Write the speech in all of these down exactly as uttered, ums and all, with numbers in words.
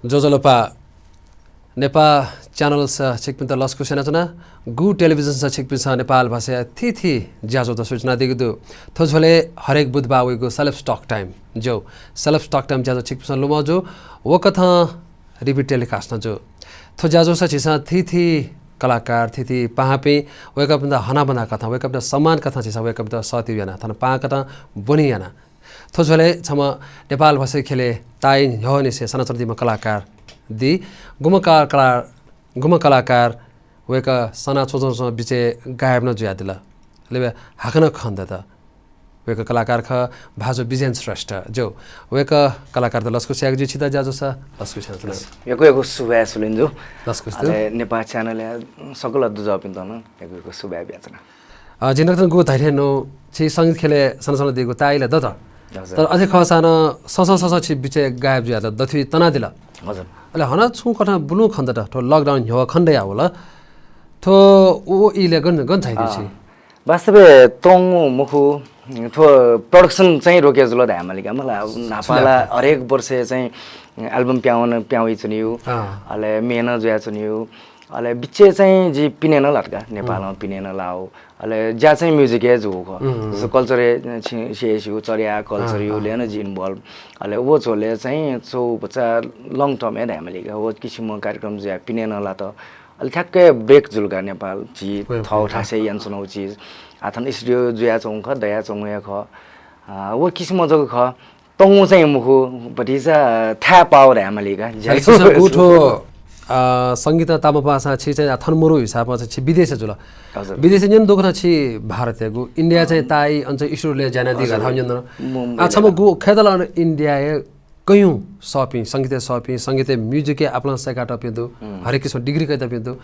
ज्वजलपा। नेपाः च्यानलस छिकपिन्त लसकुस यानाच्वना। गु टेलिभिजनस छिकपिन्सं नेपाल भाषाया थीथी ज्याझ्वःत स्वयाच्वनादीगु दु। थ्व झ्वलय् हरेक बुधबाः वइगु Celebs Talk Time ज्यू। Celebs Talk Time ज्याझ्वः छिकपिन्सं लुमं जू। व कथं repeat telecast नं जू। थ्व ज्याझ्वःस झीसं थीथी कलाकार, थीथी पाहांपिं, वय्कःपिन्त हनाबना कथं, वय्कःपिन्त सम्मान कथं झीसं वय्कःपिन्त सःतिउ याना, थन पाहां कथं ब्वनी याना। थ्व झ्वलय् छम्ह नेपाल भाषा ख्यलय् ताःई न्ह्यःनिसें सनाच्वनादीम्ह कलाकार दी। गुम्ह का-, कला-, गुम्ह कलाकार वय्कः सना च्वंच्वंच्वं बिचय् गायब नं जुयादिल। अले वय्कः हाकनं खनेदत। वय्कः कलाकार खः, भाजु बिजेन श्रेष्ठ ज्यू। वय्कः कलाकारत लसकुस यायेगु जुइ, छित ज्याझ्वःस लसकुस यानाच्वना। यक्व यक्व सुभाय् सुलेन जु। लसकुस दु। अले नेपाः च्यानलया सकल दुजःपिन्त नं यक्व यक्व सुभाय् बियाच्वना। अ, जिं नकतिनि गु धयाथें नं छि संगीत ख्यलय् सनाच्वनादीगु ताःई ला दत। हजुर। तर अथे खःसां नं ससं ससं छि बिचय् गायब जुयादिल, दथुइ तनादिल। हजुर। अले हानं छुं कथं बुलुं खनेदत, थ्व lockdown न्ह्यः खने दयावल। थ्व व इलय् गन, गन झायादिल छि? अँ। वास्तवय् तंगु मखु, थ्व production चाहिँ रोके जुल धायेमाली का। मला न्हापा ला हरेक वर्षय् चाहिँ album प्याहां वइच्वनीगु, अँ। अले म्ये नं जुयाच्वनीगु। अले बिचय् चाहिँ जि पिने नं लात का, नेपालं पिने नं लाउ। अले ज्या चाहिँ music-य् जूगु खः। जस्तो culture-य् छि-, सियासिउ, चर्या culture-य् नं जि involve। अले व झ्वलय् चाहिँ छगू भचा long term-य् धायेमाली का, व किसिमं कार्यक्रम जुयाः पिने नं लात। अले ठ्याक्कै break जुल का नेपाल, झी थःगु थासय् यानाच्वनागु चिज। आः थन studio जुयाच्वंगु खः, दयाच्वंगु हे खः। अ, व किसिमं जक खः। तंगु चाहिँ मखु, भतिचा थाय् पाः धायेमाली का। अले छिसं गु थ्व, अ, संगीत ताःम्ह पासां छि चाहिँ थन मरु हिसाबं चाहिँ छि विदेशय् जुल। हजुर। विदेशय् न्यन दुगु छि भारतय् गु, India चाहिँ ताःई अन चाहिँ studio-लय् ज्या यानादीगु धाःगु न्यन। आः छम्ह गु खय्त ला अन India-य् गय् सःपिं, संगीतय् सःपिं, संगीतय् music-य् आपालं सय्कातःपिं दु, हरेक किसिम degree कयातःपिं दु।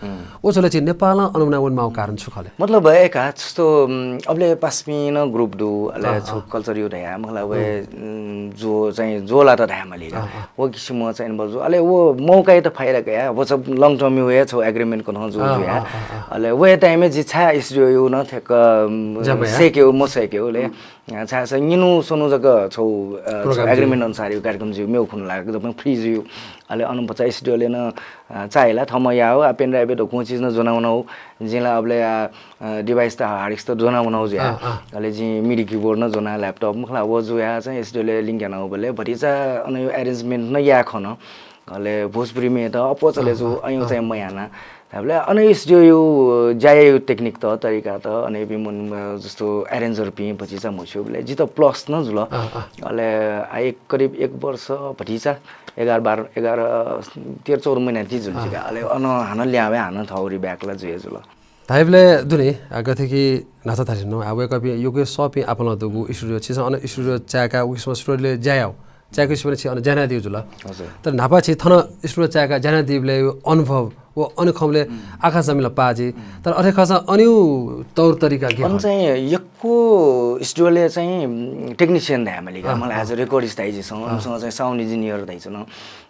व झ्वलय् छि नेपालं अन वनाः वनेमाःगु कारण छु खः ले? मतलब, ए का, जस्तो, उम्, अबलय् पासापिं नं group दु, अले छगू culture-यु धयाः, मखु ला, वय्, उम्, ज्वः चाहिँ ज्वः लात धायेमाली का। व किसिमं चाहिँ involve जू। अले व मौकायात फाइदा कयाः, व चाहिँ long term-यु हे छगू agreement कथं जू जुयाः। अले व time-य् जि छाय् studio-यु नं थ्यंक, उम्, सय्केउ, मसय्केउ ले। अ, छाय् स निन्हु स्वन्हु जक छगू, अ, छगू agreement अनुसारयु कार्यक्रम जुइउ, मेउ खुन्हु ला एकदम free जुइउ। अले अन भचा studio-लय् नं, अ, चाःहिला थःम्हं याउ, आ, pen drive-य् दक्व चिज नं ज्वनावनाउ। जिं ला अबलय्, आ, अ, device त hard disk त ज्वनावनाउ जुया। अले जिं MIDI keyboard नं ज्वना, laptop, मखु ला, व जुया चाहिँ studio-लय् link यानाउ बले भतिचा अनयु arrangement नं याये खन। अले भोजपुरी म्ये त अप्वः चले जू, अय् चाहिँ मयाना। धायेबलय् अन studio-यु ज्यायु technique त, तरिका त, अन इपिं मन, जस्तो arranger-पिं भतिचा म्हस्यूबलय् जित plus नं जुल। अले आ एक करिब एक वर्ष भतिचा, एघार बाह्र, एघार, तेह्र चौध महिना ति जुल जिका। अले अन हानं ल्याहां वये, हानं थःगु rebag ला जुया जुल। धायेबलय् दुने, आ, गथे कि न्हाचा धासेनु, आ, वय्कःपिं यक्व सःपिं आपालं दुगु studio, छिसं अन studio चाय्काः व किसिमं studio-लय् ज्या याउ। चाय्कूसां छि अन ज्या यानादीगु जुल। हजुर। तर न्हापा छि थन studio चाय्काः ज्या यानादीबलय् अनुभव, व अन खंबलय् आकाश जमिन ला पाः जुइ। तर अथे खःसां अनयु तौर तरिका गय् खः? अन चाहिँ यक्व studio-लय् चाहिँ, उम्, technician धायेमाली का। मला, as a recordist धाइ झीसं, अनसं चाहिँ sound engineer धाइ च्वन।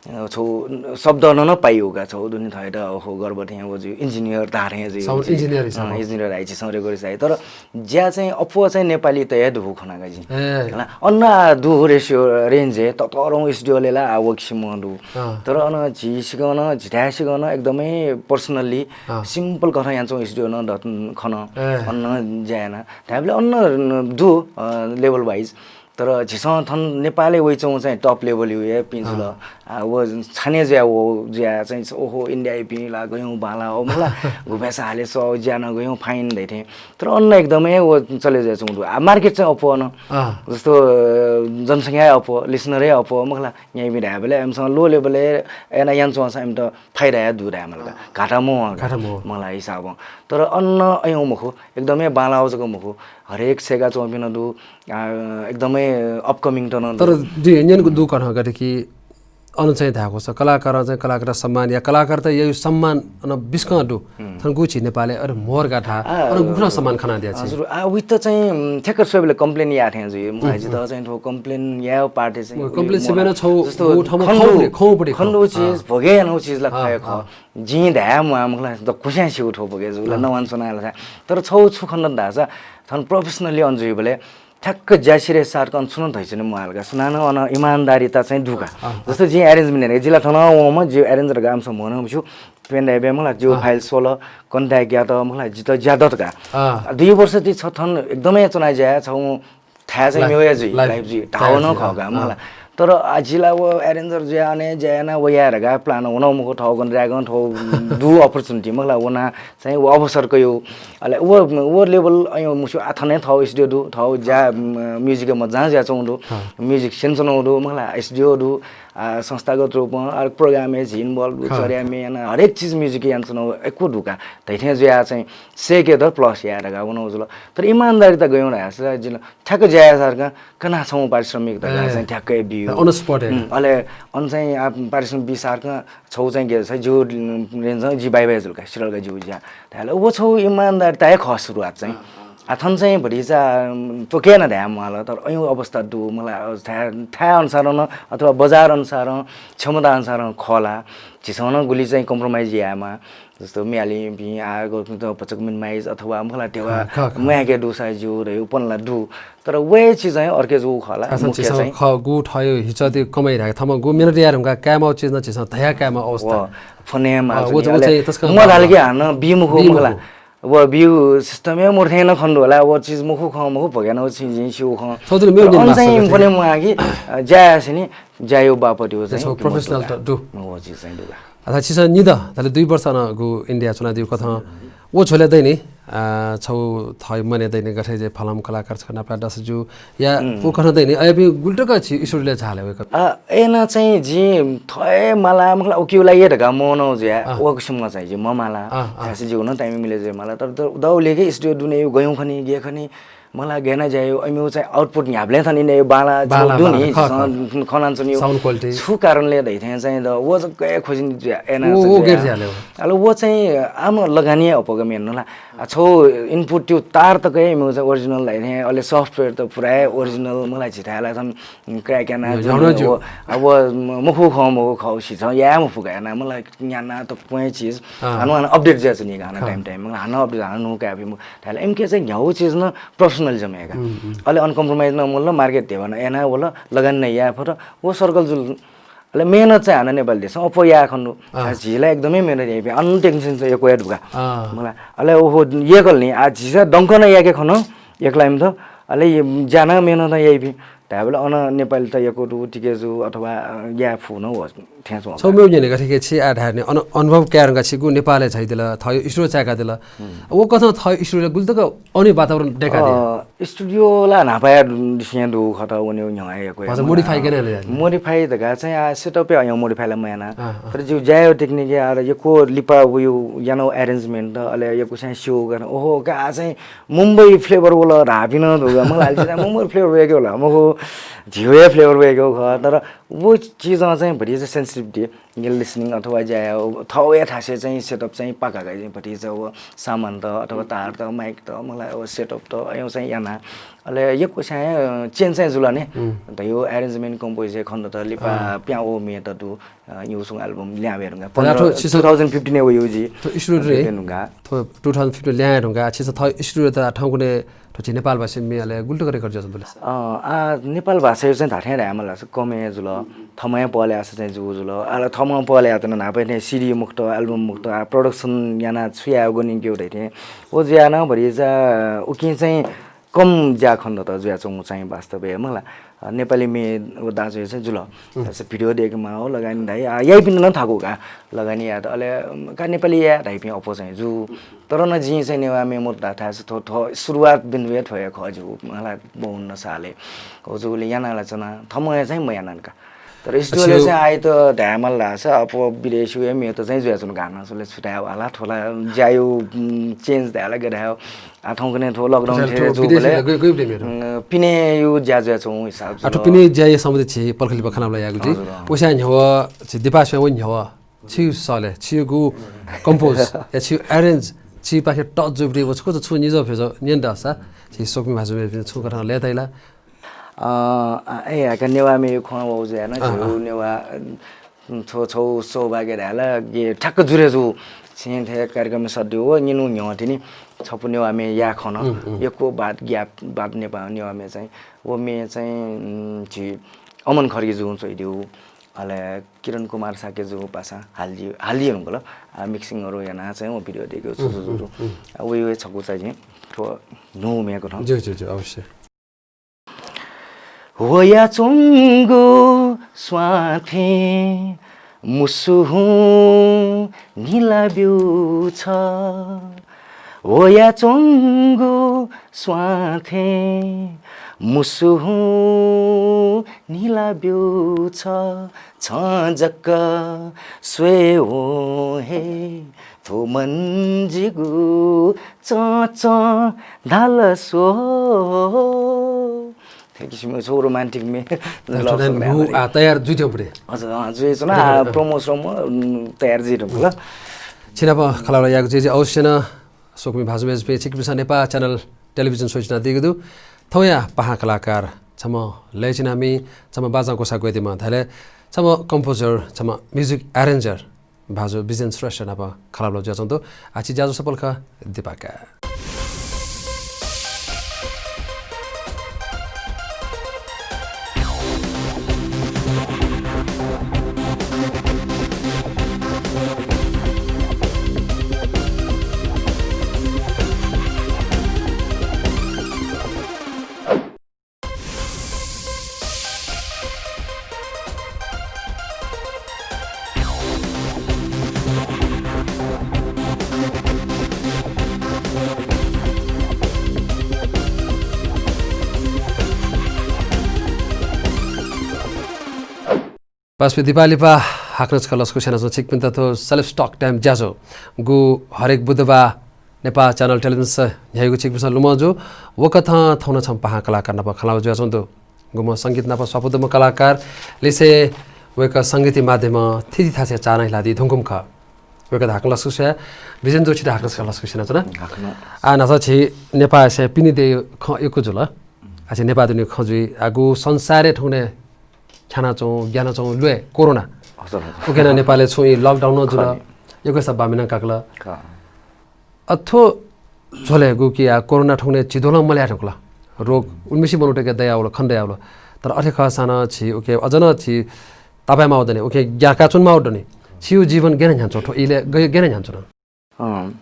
अ, छगू शब्द नं पाइउ का, छगू दुने थःत, ओहो, गर्व थें व जु, engineer धाःथें जु, sound engineer हिसाबं। अ, engineer धाइ झीसं recordist धाइ। तर ज्या चाहिँ अप्वः चाहिँ नेपालीतय् दुगु खना का जिं। ए। हला, अन आ दुगु ratio range-य् ततःधंगु studio-लय् ला आ व किसिमं दु। अँ। तर अन झी सिकं नं, झीथाय् सिकं नं एकदमै personally, अँ। Simple कथं यानाच्वंगु studio नं दत खन। ए। अन ज्या याना। धायेबलय् अन दु, अ, level wise। तर झीसं थन नेपालय् वइच्वंगु चाहिँ top level-यु हे पिं जुल। अँ। आ, व छानय् जुया व जुया चाहिँ, ओहो, India-य् पिं ला गय् बांलाः, ओ, मला, गुफाय् हाले सः, ज्या नं गय् fine धाइ थें। तर अन एकदमै व चले जुयाच्वंगु दु। आ, market चाहिँ अप्वः अन। अँ। जस्तो, अ, जनसंख्या हे अप्वः, listener हे अप्वः, मखु ला, न्याइपिं धायेबलय्, अमिसं low level-य् याना यानाच्वंसां अमित फाइदा हे दु धायेमाल का। अँ। घाटा मवः का, घाटा मवः। मला हिसाबं। तर अन अय् मखु, एकदमै बांलाः जक मखु, हरेक सय्काच्वंपिं नं दु, आ, एकदमै upcoming त नं दु। तर जिं न्यनेगु दु कथं गथे कि अन चाहिँ धायेगु स, कलाकार चाहिँ कलाकारत सम्मान या कलाकारतय् याइउ सम्मान अन बिस्कं दु। हम्म। थन गु झी नेपालय् अथे म्होर गाथा, आ, अन गुखुना सम्मान खनादिया छि? हजुर, आ, उइत चाहिँ, उम्, ठ्याक्क स्वयेबलय् complain याःथें जुइ। मला, हम्म, जितः चाहिँ थ्व complain यायेउ पाटे चाहिँ complain सिबें नं छौ जस्तो गु ठाउँमा खन्दु, खौ पटे, खौ पटे खौ। खन्दु चिज, अँ। भोगे यानाउ चिज ला खः, अँ, खः। अँ। जिं धाये म्वाः, मखु ला, दक्वस्यां स्यू थ्व भोगे जु ला, अँ। नवान च्वना ला। तर छौ छु खन धाःसा, थन professionally अन जुइबलय् ठ्याक्क ज्या सिरे सार्क अन छुं नं धैछिने म्वाल का। सुनानं अन इमानदारिता चाहिँ दु का। अँ, अँ। जस्तो जिं arrangement याना, जिला थन वंम्ह, जिउ arranger गामसं म्हनं छु, पेन ड्राइभय् मला, जिउ अँ। File स्वल, contact यात, मला, जित ज्या दत का। अँ। दुई वर्ष ति छ थन एकदमै चुना ज्या, छौ थाय् चाहिँ live, मेवया जुइ, live, live जुइ, धाव live नं जुइ, खः का, अँ, मला। अँ। तर आ जिला व arranger जुया अने ज्या याना व याये धका plan वन मखु, थौ गन ड्रागन थौ दु opportunity, मला, वना चाहिँ व अवसर कयु। अले व, व level अयो मुसु आ थने थौ studio दु, थौ ज्या, म, music मजां ज्या चौ दु, हाँ। Musician चौ दु, मला, studio दु, आ, संस्थागत रूपं, आ, program ए झिन बल दु, हाँ। चर्या मे याना, हरेक चीज music यान चौ एक्व दु का। तैथें जुया चाहिँ सेके द plus या धका वन जुल। तर इमानदारिता गयौँ धाय्‌सा जिन ठ्याक्क ज्या याये सार्क कना छौ पारिश्रमिक धका ए। चाहिँ ठ्याक्कै बिउ। On spot हे। उम्, अले अन चाहिँ आ पारिश्रमिक बि सार्क छौ चाहिँ गे छ, जिउ रेन्ज जि बाइ बाइ जुल का, सिरल का जिउ ज्या। धाय्‌ला व छौ इमानदारिता हे खः सुरुवात चाहिँ। अँ, अँ। आ थन चाहिँ भतिचा, उम्, तोके न धाये म्वाल, तर अयु अवस्था दु, मला, थाय्, थाय् अनुसार न अथवा बजार अनुसार, क्षमता अनुसार खला। झिसं न गुली चाहिँ compromise यायेमा। जस्तो म्यालिपिं आ, ग-, ग-, भचक minimize अथवा मला देवा हाँ, खः, खः। म्याके दु साइज जु रे, उपनला दु। तर वे चीज चाहिँ अर्के जु खला, खासमा मुख्य झीसं चाहिँ। खः, गु थयो हिचते कमाइ राखे, थमा गु मेहनत यार हुँका, कायमा चीज न झीसं धया कायमा अवस्था। व, फनेमा अँ, जुनि, व चाहिँ, अले व चाहिँ तस्कं म धाल बाबा। कि हान बिमुखु बिमुखु। मुखला। व बिउ system ए मुर्थे न खण्डु होला, व चीज मुखु खं मुखु भगेन, व चीज जिं सिउ खं। सौदुल मेउ तर दिन अन मास्टर चाहिँ गथे। फने मुआ कि, अ, ज्या सिनि, ज्या यो बापति व चाहिँ छौ professional त दु। व चीज चाहिँ दु का। अथवा छिसं निद, तले दुई वर्ष न गु India चुना दिउ कथं। वो झोले दैनि, आ, छौ थय मने दैनि गथे जे फलम कलाकार छ नापला दस जु, या हम्म। वो कथं दैनि, अयबि गुल्टक छि ईश्वरले झाले वे क। आ, एना चाहिँ जि थय माला, मखला उकिउला ये धका मोनो ज्या, आ। वो किसिम चाहिँ जि ममाला। आ, आ। थासे जि न time मिले जे माला, तर, तर दौले के studio दुने यु गयौं खनी, गे खनी, मला गेना ज्यायो, अमिउ चाहिँ output न्ह्याबलें थनिने बाला बाला, छौ दुनि, बाला, खः, खः। स-, खनान चुनिउ। Sound quality। छु कारणले धैथें चाहिँ द, वो चाहिँ कय् खोजिन ज्या, एना ओ, चाहिँ ओ ज्या। गेर ज्याले हो। अले वो चाहिँ आम लगानी अपोग मेन ला। आ, छौ input त्यो तार तक हे मिउ चाहिँ original धैथें, अले software त पुरा original, मला झिथायला थन crack याना यो, जुनि यो, यो। वो, अब म-, मखु खौ, मखु खौ, सिछ, या मफु का याना, मला न्याना त पुए चीज, हाँ। हानु, हानु update ज्या चुनि का, हानु हाँ। Time, time, मला हानु update, हानु नु का, अभी मु-, थायला एमके चाहिँ न्ह्याउ चीज न professionalism हे का। हम्म, हम्म। अले अन compromise न मुल market देवन एना वल लगान न या फर वो circle जुल। अले मेहनत चाहिँ हान नेपाल देश अप या खनु। अँ। झिला एकदमै मेहनत याइपि अन technician चाहिँ यक्व या दुका। अँ। मला अले ओहो यकल नि आ झिसा दंक न याके खनु एकलाइम त अले ज्याना मेहनत याइपि धाबले अन नेपाल त यक्व दु टिके जु अथवा या फु न हो। थ्याँचो छौ मेउ न्यने गथे के छि आ धाय् ने अन-, अनुभव क्यारंगा छिगु नेपालय् झाइदिल, थयो ईश्वर चाय्‌का दिल। हम्म। वो कथं थयो ईश्वरले गुल्तक अनि वातावरण देखा दिल। अ, studio ला न्हापाया दिसिया दु खत वने न्ह्याया को। भाषा modify केने ले। Modify धका चाहिँ आ setup या अयं modify ला मयाना। अँ, अँ। तर जिउ ज्यायो technique या आ यक्व लिपा वयु यानो arrangement त अले यक्व चाहिँ show गन। ओहो का आ चाहिँ मुम्बई flavor वल धापिन दुगा। मला हाल चाहिँ मुम्बई flavor वेके वल। मखु झिउ flavor वेके ख। तर वो चीज चाहिँ भरि चाहिँ sensitivity। Listening अथवा ज्या थौ या थासे चाहिँ setup चाहिँ पाका गाइ चाहिँ भति चाहिँ वो सामान त अथवा तार त, mic त, मला वो setup त अयं चाहिँ याना। अले यक्व चाहिँ change चाहिँ जुल ने। हम्म। त यो arrangement compose खन त लिपा अँ। प्यां वो मे त दु, अ, यो सुंग album ल्यावे रुंगा। पन्ध्र, two thousand fifteen ए वो यो जि। तो ईश्वर रे। तो two thousand fifteen ल्यावे रुंगा। छिस थयो ईश्वर त ठौकुने थ्व झी नेपाल भाषा मे अले गुल्टक record ज्याझ्वः दुले। अ, आ, नेपाल भाषा यो चाहिँ धाथें धाये मला, कमे जुल, थमया पहले आसा चाहिँ जु जुल, आला थमया पहले आतन न्हापे थें CD मुक्त, album मुक्त, आ, production याना छु याये गनिन क्यौ धैथें। वो ज्या न भरि जा उकिं चाहिँ कम ज्या खन त जुया चौ चाहिँ वास्तव हे मला। अ, नेपाली मे वो दाजु चाहिँ जुल। हम्म। तसे video देके मा हो लगानी धाइ, आ, याइपिन न थाकु का, लगानी या त अले, अम, का नेपाली या धाइपिं अप्व चाहिँ जु। तर न जिं चाहिँ नेवाः मे मुद्दा थाय् थ्व, थ्व सुरुवात बिन्दुया थ्व हे खः जु, मला बाउन्न साले। हो जुले याना ला चना, थमं हे चाहिँ मयानान का। तर studio ले चाहिँ आइ त धाय्‌माल धाःसा, अप्व विदेशी हे मे त चाहिँ जुया चुन गाना सुले छुटाया वाला, थ्वला ज्यायो, उम्, change धायला गधायो। आ, थौंकन्हय् थ्व lockdown थे जु विदेशी बले, गइ, गइ, गइ, गइ, उम्, पिने यु ज्या जुया चौ हिसाब आ, थ्व पिने ज्या ये सम्बन्धी छि पलखली बखना बला यागु जि। हजुर, अँ। उस्या न्ह्यव, छि दिपास्या व न्ह्यव। छिउ सले, छिगु compose, या छिउ arrange, छि पाखे touch जुबरी, व छुको त छु निजो भेजो, न्यन दसा, छि सोकमी भाजु मे छु कथा ले तैला। अ, ए, का नेवा मे खं व जे ना, अँ, छु अँ। नेवा, छौ, छौ, सौभाग्य धायला, गे ठ्याक्क जुरे जु, छेँ थें कार्यक्रमय् सःतेगु व निन्हु न्ह्यः तिनि छपु नेवाः म्ये याये खन। यक्व बात ग्याप बात नेपाः नेवाः म्ये चाहिँ व म्ये चाहिँ, उम्, झी अमन खड्गीजुं च्वइदिउ, अले किरण कुमार शाक्यजु पासां हालिदिउ, हालिदिउ धुंकल। आ, mixing अरु यानाः चाहिँ व video दय्केउ छु छु छु छु। आ, वइ वइ छकू चाहिँ जिं थ्व न्हू म्ये कथं। ज्यू, ज्यू, ज्यू, अवश्य। वयाच्वंगु स्वाथें मुसु हुँ न्हिला ब्यू छ। वयाच्वंगु स्वाथें मुसु हुँ न्हिला ब्यू छ। छं जक स्वयेवं हे थुमन जिगु चंचं धाल स्व। थ्व किसिमं छौ romantic म्ये love song न्हू म्ये आ, तयार जुइथ्यंपुरे। हजुर, अँ, जुइच्वन, आ, promo श्रोमो, उम्, तयार जुइथ्यंपुल। छिनाप खँल्हाबल्हा यायेगु जुइ जुइ अवश्य नं स्वकुमि भाजु मय्जुपिं छिकपिन्सं नेपाः channel television स्वयाच्वनादीगु दु। थौंया पाहां कलाकार छम्ह लय् चिनामि, छम्ह बाजं ग्वसाः ग्वयेदीम्ह धाःले छम्ह composer, छम्ह music arranger भाजु बिजेन श्रेष्ठ नाप खँल्हाबल्हा जुयाच्वंगु दु। आः झी ज्याझ्वः सफल खः, दिपाका। पासापिं, दिपाः लिपा हाकनं छकः लसकुस यानाच्वना छिकपिन्त थ्व Self Talk Time ज्याझ्वः, गु हरेक बुधबाः नेपाः channel television न्ह्याइगु छिकपिन्सं लुमं जू। वकथं थौं नं छम्ह पाहां कलाकार नाप खँल्हाबल्हा जुयाच्वंगु दु। गुम्ह संगीत नाप स्वापू दुम्ह कलाकार लिसें वय्कः संगीतया माध्यमं थीथी थासय् चाःहिलादी धुंकूम्ह खः। वय्कःयात हाकनं लसकुस याये। बिजेन जु, छित हाकनं छकः लसकुस यानाच्वना। हाकनं। आः न्हाचः झी नेपाःय् पिने दय् खँ यक्व जुल। आः झी नेपाः दुने खँ जुइ, आः गु संसारय् थौंकन्हय् ख्यानाच्वं, ग्यानाच्वं ल्वाय् कोरोना। हजुर, हजुर। उकिं नं नेपालय् छुं ई lockdown नं जुल। खः नि। यक्वसा बामिनं काकल। खः। अ, थ्व झ्वलय् गुकी आः कोरोना थौंकन्हय् झिद्वलं मल्याये धुंकल। रोग उलिमछि मनूतय्के दयावल, खने दयावल। तर अथे खःसां नं झी उकी अझ नं झी तापाय् माःगु दनि, उकी ग्याकाच्वने माःगु दनि। छिगु जीवन गय् याना न्ह्यानाच्वन, थ्व इलय् गय्, गय् याना न्ह्यानाच्वन? अँ।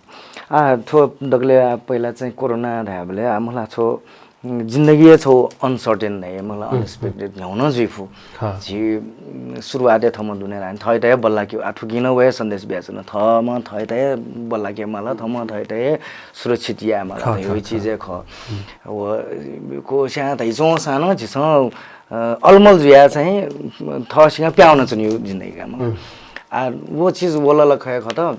आः थ्व दकलय् आः पहिला चाहिँ कोरोना धायेबलय् आः मला छौ, उम्, जिन्दगी हे छौ uncertain धाये मला, unexpected न्ह्याउ नं जुइफु। खः। झी, उम्, सुरुवातय् थःम्हं दुने लानि, थःत हे बल्लाकेउ, आः थुकिं नं व हे सन्देश बियाच्वन, थःम्हं थःत हे बल्लाके माल, थःम्हं थःत हे सुरक्षित याये माल, खः, धइगु खः, चिज हे खः। खः। व, क्वस्यां धइच्वंसां नं झीसं, अ, अलमल जुयाः चाहिँ थःसिनं प्याहां वनाच्वनीगु जिन्दगी का मला। आः व चिज वल ला खः हे खः त,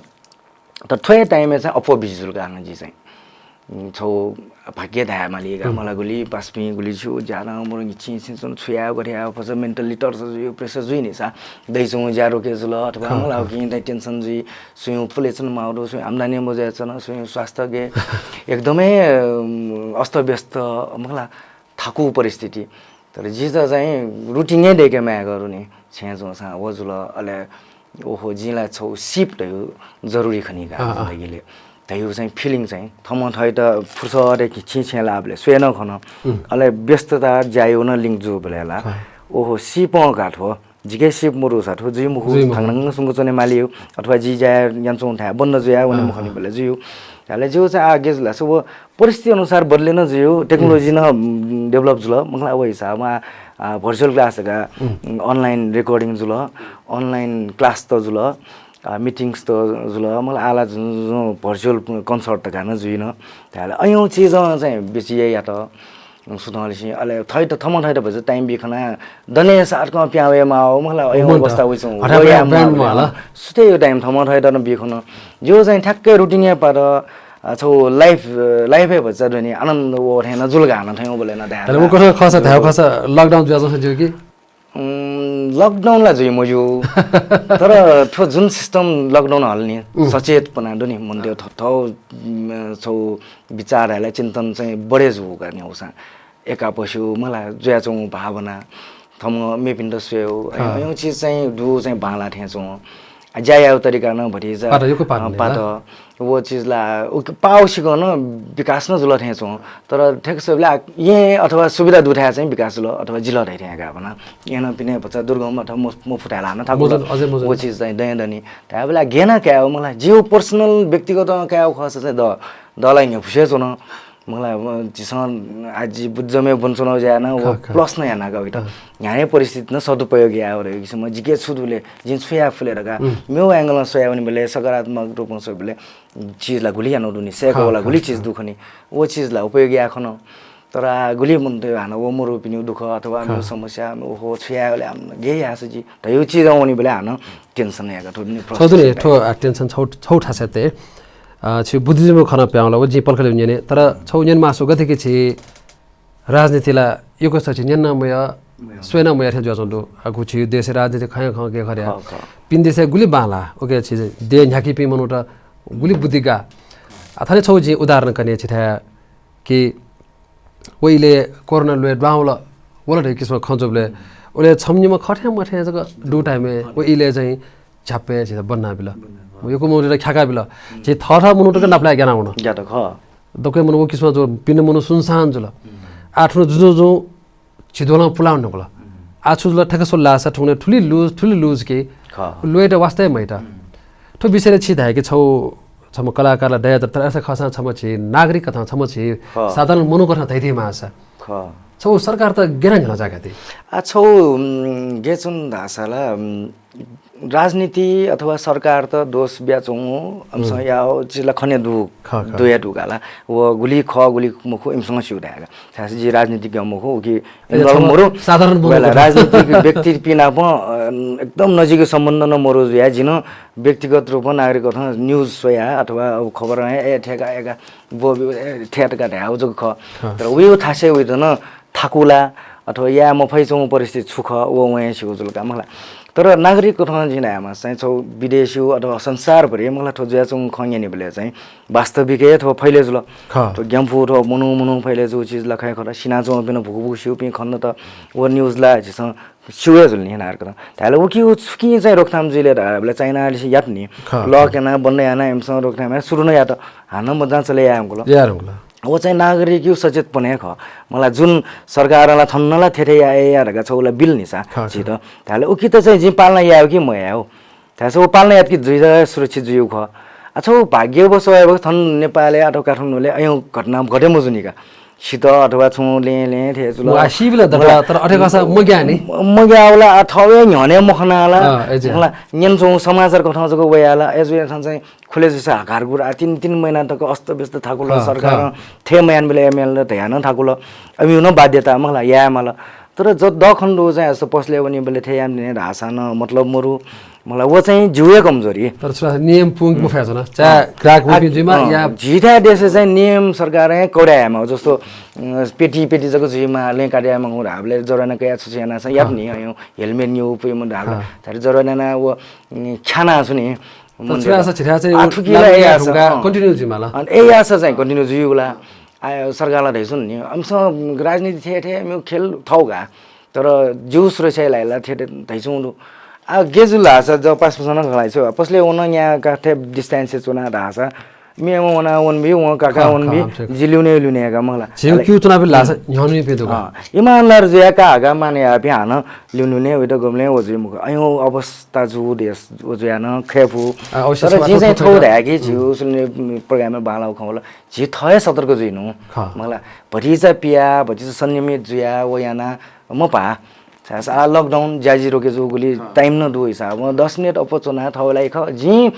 तर थ्व हे time-य् चाहिँ अप्वः बिज्यात जुल का हानं जि चाहिँ। उम्, छौ भाग्य धाये माली का मला, गुलि पासापिं गुलि छु ज्या नं मरु, न्हिच्छि न्हिच्छि च्वन, छु याये गथे याये फुसा, mentally torture जुइ, pressure जुइ नि सा। दइच्वंगु ज्या रोके जुल अथवा मला उकिं दाइ tension जुइ, स्वयेवं पुले च्वने माःगु दु, स्वयेवं आम्दानी मजुयाच्वन, स्वयेवं स्वास्थ्य गय् एकदमै, उम्, अस्तव्यस्त मला थाकु परिस्थिति। तर जितः चाहिँ routine हे दय्के माय्कल नि, छेँय् च्वंसां व जुल, अले ओहो, जिं ला छौ सिप धइगु जरुरी खनी का जिन्दगीलय् धइगु चाहिँ feeling चाहिँ थःम्हं थःत फुर्सदय् न्हिच्छि छेँय् लाःबलय् स्वये नं खन। अले व्यस्तता ज्याय् नं link जूबलय् ला ओहो, सिपं का थ्व, जिके सिप मरुसा थ्व जुइ मखु, जुइ मखु। थंगनं सुंक च्वने माली अथवा जि ज्या यानाच्वंगु थाय् बन्द जुयाः वने मखनीबलय् जुइ। अले जिगु चाहिँ आः गय् जुल धाःसा व परिस्थिति अनुसार बदले नं जुइ, technology नं, उम्, develop जुल। मला व हिसाबं आः, आः, virtual class का, उम्, online recording जुल, online class त जुल, आः, meetings त जुल, मला आः ला जुन, जुन virtual concert त का नं जुइन। धायेबलय् अय् चिजं चाहिँ बेचि यात। सुथंलिसे अले थःत थःम्हं थःत भचा time बी खना दने साथकं प्याहां वये माः, मला अय् अवस्था वइच्वं। सुथय् time थःम्हं थःत नं बी खन। जिगु चाहिँ ठ्याक्कै routine हे पात। अ, छौ life, अ, life हे भचा दुने आनन्द व थें नं जुल का हानं थें वबलय् नं धाये। अले व कथं खःसा धाये खःसा lockdown जुयाच्वंसा ज्यू कि? उम्, lockdown ला जुइ मज्यू। तर थ्व जुन system lockdown हल नि, सचेतपना दु नि, मनूतय् थ-, थौ, उम्, छौ विचार धायेबलय् चिन्तन चाहिँ बढे जू का नि उसां। एकापस्यु मला जुयाच्वंगु भावना, थःम्हं मेपिन्त स्वयेगु, अय् चिज चाहिँ दु चाहिँ बांला थें च्वं। ज्या यायेगु तरिका नं भतिचा पात, यक्व पात अ, नि पात। ला। व चिज ला, उ पावसिकं नं विकास नं जुल थें च्वं। तर ठ्याक्क सबले आ, येँ अथवा सुविधा दुथाय् चाहिँ विकास जुल अथवा जिल धइथें का भना। येँ नं पिने भचा दुर्गम अथवा मु-, मफुथाय् ला नं थाकुल। मजन, अझै मजन। व चिज चाहिँ दयें दनि। धायेबलय् गेना कायेगु मला, जिगु personal व्यक्तिगत कायेगु खःसा चाहिँ द, दला न्ह्यफुसे च्वन। मला, अ, झीसं आ, जि बुझ्जमे बुन च्वनागु ज्या याना, व खः, खः। Plus नं याना का उइत। अँ। न्ह्याने परिस्थिति नं सदुपयोग याये वरे, किसिम जिके छु दुले, जिं छु याये फुले धका। हम्म। मेगु angle नं स्वया वनेबलय्, सकारात्मक रूपं स्वयेबलय्, चिज ला गुलि याना दुनि, सय्‌क खः, वला खः, गुलि चिज खः। दु खनि, व चिज ला उपयोगी याये खन। तर आ, गुलि मनूत हानं व मरुपिनिगु दुःख अथवा खः। मेगु समस्या, मेगु हो छु याये वले, आम गे याये सजि, धयु चिज वनेबलय् हानं tension याका थ्व नि छौ दुने, प्रश्न थ्व, आ, tension छौ, छौ थासय् ते, आ, छि बुद्धिजीवी खन प्याउला, व जिं पलखले न्यने, तर छौ न्यन मासु गथे कि छि राजनीति ला यक्व छ छि न्यन मया, मया। स्वयं मया थें जुयाच्वं दु। आ, गु छि देशे राजनीति खया खं गे खर्या। खः, खः। पिन देशे गुलि बांला, उके छि दे न्ह्याकिपिं मनूत गुलि बुद्धि गा। आ, थने छौ जिं उदाहरण कने छि थाय् कि व इले कोरोना ल्वय् द्वांवल, वल धइ किसिम खँ जुबलय्, उले छम्ह निम्ह खथें मथें जक दु time-य् व इले चाहिँ झ्याप्पे झित बन्ना बिल। बन्ना, अँ। यक्व मनूत ख्याका बिल। हम्म। झी थःथः मनूतक नापलाये ग्याना वन। ग्यात खः। दक्वय् मनू व किसिम जो पिने मनू सुनसान जुल। हम्म। आ थुन जुजु जु झिद्वलं पुलां नकल। हम्म। आ छु जुल ठ्याक्क स्वल लासा थुने थुलि लुज, थुलि लुज कि खः। ल्वय्‌त वास्ता हे मयात। हम्म। थ्व विषयले छि धाय्‌के छौ छम्ह कलाकारला दया दत्तर असा खःसां छम्ह छि नागरिक कथं छम्ह छि खः। साधारण मनू कथं धइधि मासा। खः। छौ सरकार त गेना गेना जागा ति। आ छौ, उम्, गेचुन धासाला, उम्, राजनीति अथवा सरकार त दोष ब्याचुं, अम्सं हम्म। याओ चिला खने दु, खः, खः। दुया दुगाला। व गुलि खः, गुलि मखु, इम्सं स्यू धायेगा। थासि जि राजनीतिज्ञ मखु, उकि ए, इन्वल छम्ह मरु, साधारण मनू वेला कथं। राजनीतिक व्यक्ति पिनाप, अ, एकदम नजिक सम्बन्ध न मरु जुया, जिन व्यक्तिगत रूपं नागरिक कथं news स्वया अथवा अब खबर ए, ए, ठेका, एका, बो, ए, ठेटका धाया, उजुक खः। खः। तर उयो थासे उयो त न थाकुला अथवा या मफै चुं परिस्थिति छु खः, व वं सिउ जुल का मखला। तर नागरिक कथं जिन आयमा चाहिँ छौ विदेशिउ अथवा संसारभरि मखला थ्व जुया चुं खं यनिबले चाहिँ वास्तविक हे थ्व फैले जुल। खः। थ्व ग्याम्फु थ्व मुनु, मुनु फैले जु चिज लखै खत सिना चुं पिन भुकु, भुकु सिउ पिं खन्न त व news ला जिसं सिउ हे जुल नि नागरिक कथं। धायला उकि उ छुकि चाहिँ रोकथाम जुइले धायला चाइना लिसि यात नि। खः। लक याना, बन्द याना, एमसं रोकथाम याना, सुरु न यात। हानं मजां चले यायंगुल। यायंगुल। व चाहिँ नागरिकयु सचेतपन हे खः। मला जुन सरकारं ला थन ला थेथे याये या धका छौ ला बिल निसा खः, झीत। खः। धायला उकित चाहिँ जिं पालना यायेगु कि मयायेगु। धायसा व पालना यात कि जुइ सुरक्षित जुइगु खः। आ छौ भाग्यवश वयेगु थन नेपालय् अथवा काठमाडौंलय् अयं घटना घटे मजुनि का। सित अथवा छुं लें लें थे जुल। व आ सिबिल दत, मला तर अथे कसा मग्यानि। म-, मग्यावला अथवा न्ह्यने मखनाला। अँ, ए जे। मला न्यन छुं समाचार कथं जक वयाला। ए जुया थन चाहिँ खुले जुसा हकारगुर आ तीन, तीन महिना तक अस्तव्यस्त थाकुल। खः, सरकारं खः। थे मयान बेला एमएल धयान थाकुल। अमिउन बाध्यता मला यायमाल। तर ज दखन दु चाहिँ अस्त पसले वनी बेले थे यान ने धासा न मतलब मरु। मला व चाहिँ जिउ हे कमजोरी। तर छुरा नियम पुंक मफया जना। चाहे अँ। ग्राहक आ, वइपिं जुइमा अँ, या झीथाय् देशय् चाहिँ नियम सरकारं कौडा यायमा। जस्तो, अँ, पेटी, पेटी जक जुइमा, लें काटे यायमा, हुँ, धाबले जरना कया छु छु याना सा यात नि, अँ, helmet नि उपयोग म धाबले। अँ। तर जरना ना व, अँ, ख्याना छु नि, तर छुरा सा छिरा चाहिँ आ, थुकी ला ए आसा, अँ। Continue जुइमा ला। अँ, ए आसा चाहिँ continue जुइगुला। आ, सरकारला धैसुन नि। अम्स राजनीति थे, थे, मेउ खेल थौ गा। तर जिउ सुरक्षा लायला थे, थे धैसुं दु। आ, गेजुल हासा ज पास पसना खलाइ छु। पसले वन न्या का थे distance से चुना धासा। मे व वना वन भी, व काका खः, वन खः, भी, हम से जिलिउने लुने का मला। झिउ अले क्यु चुना भी लासा न्ह्यनु पे दु का। अँ, इमानदार जुया का आगा माने या पे हान लिउनुने उइत गमले व जुइ मुख। अयो अवस्था जु देश व जुया न खेफु। आ, अवश्य तर सभा जि चाहिँ थो थो थो धाया कि झिउ सुने program बाला खौला। झी थहे सतर्क जुइनु। खः। मला भतिचा पिया, भतिचा संयमित जुया, व याना मपा। आ, lockdown ज्याजि रोके जुगुली time न दु हिसाब। दस मिनेट अप्वः च्वना थौला इख जिं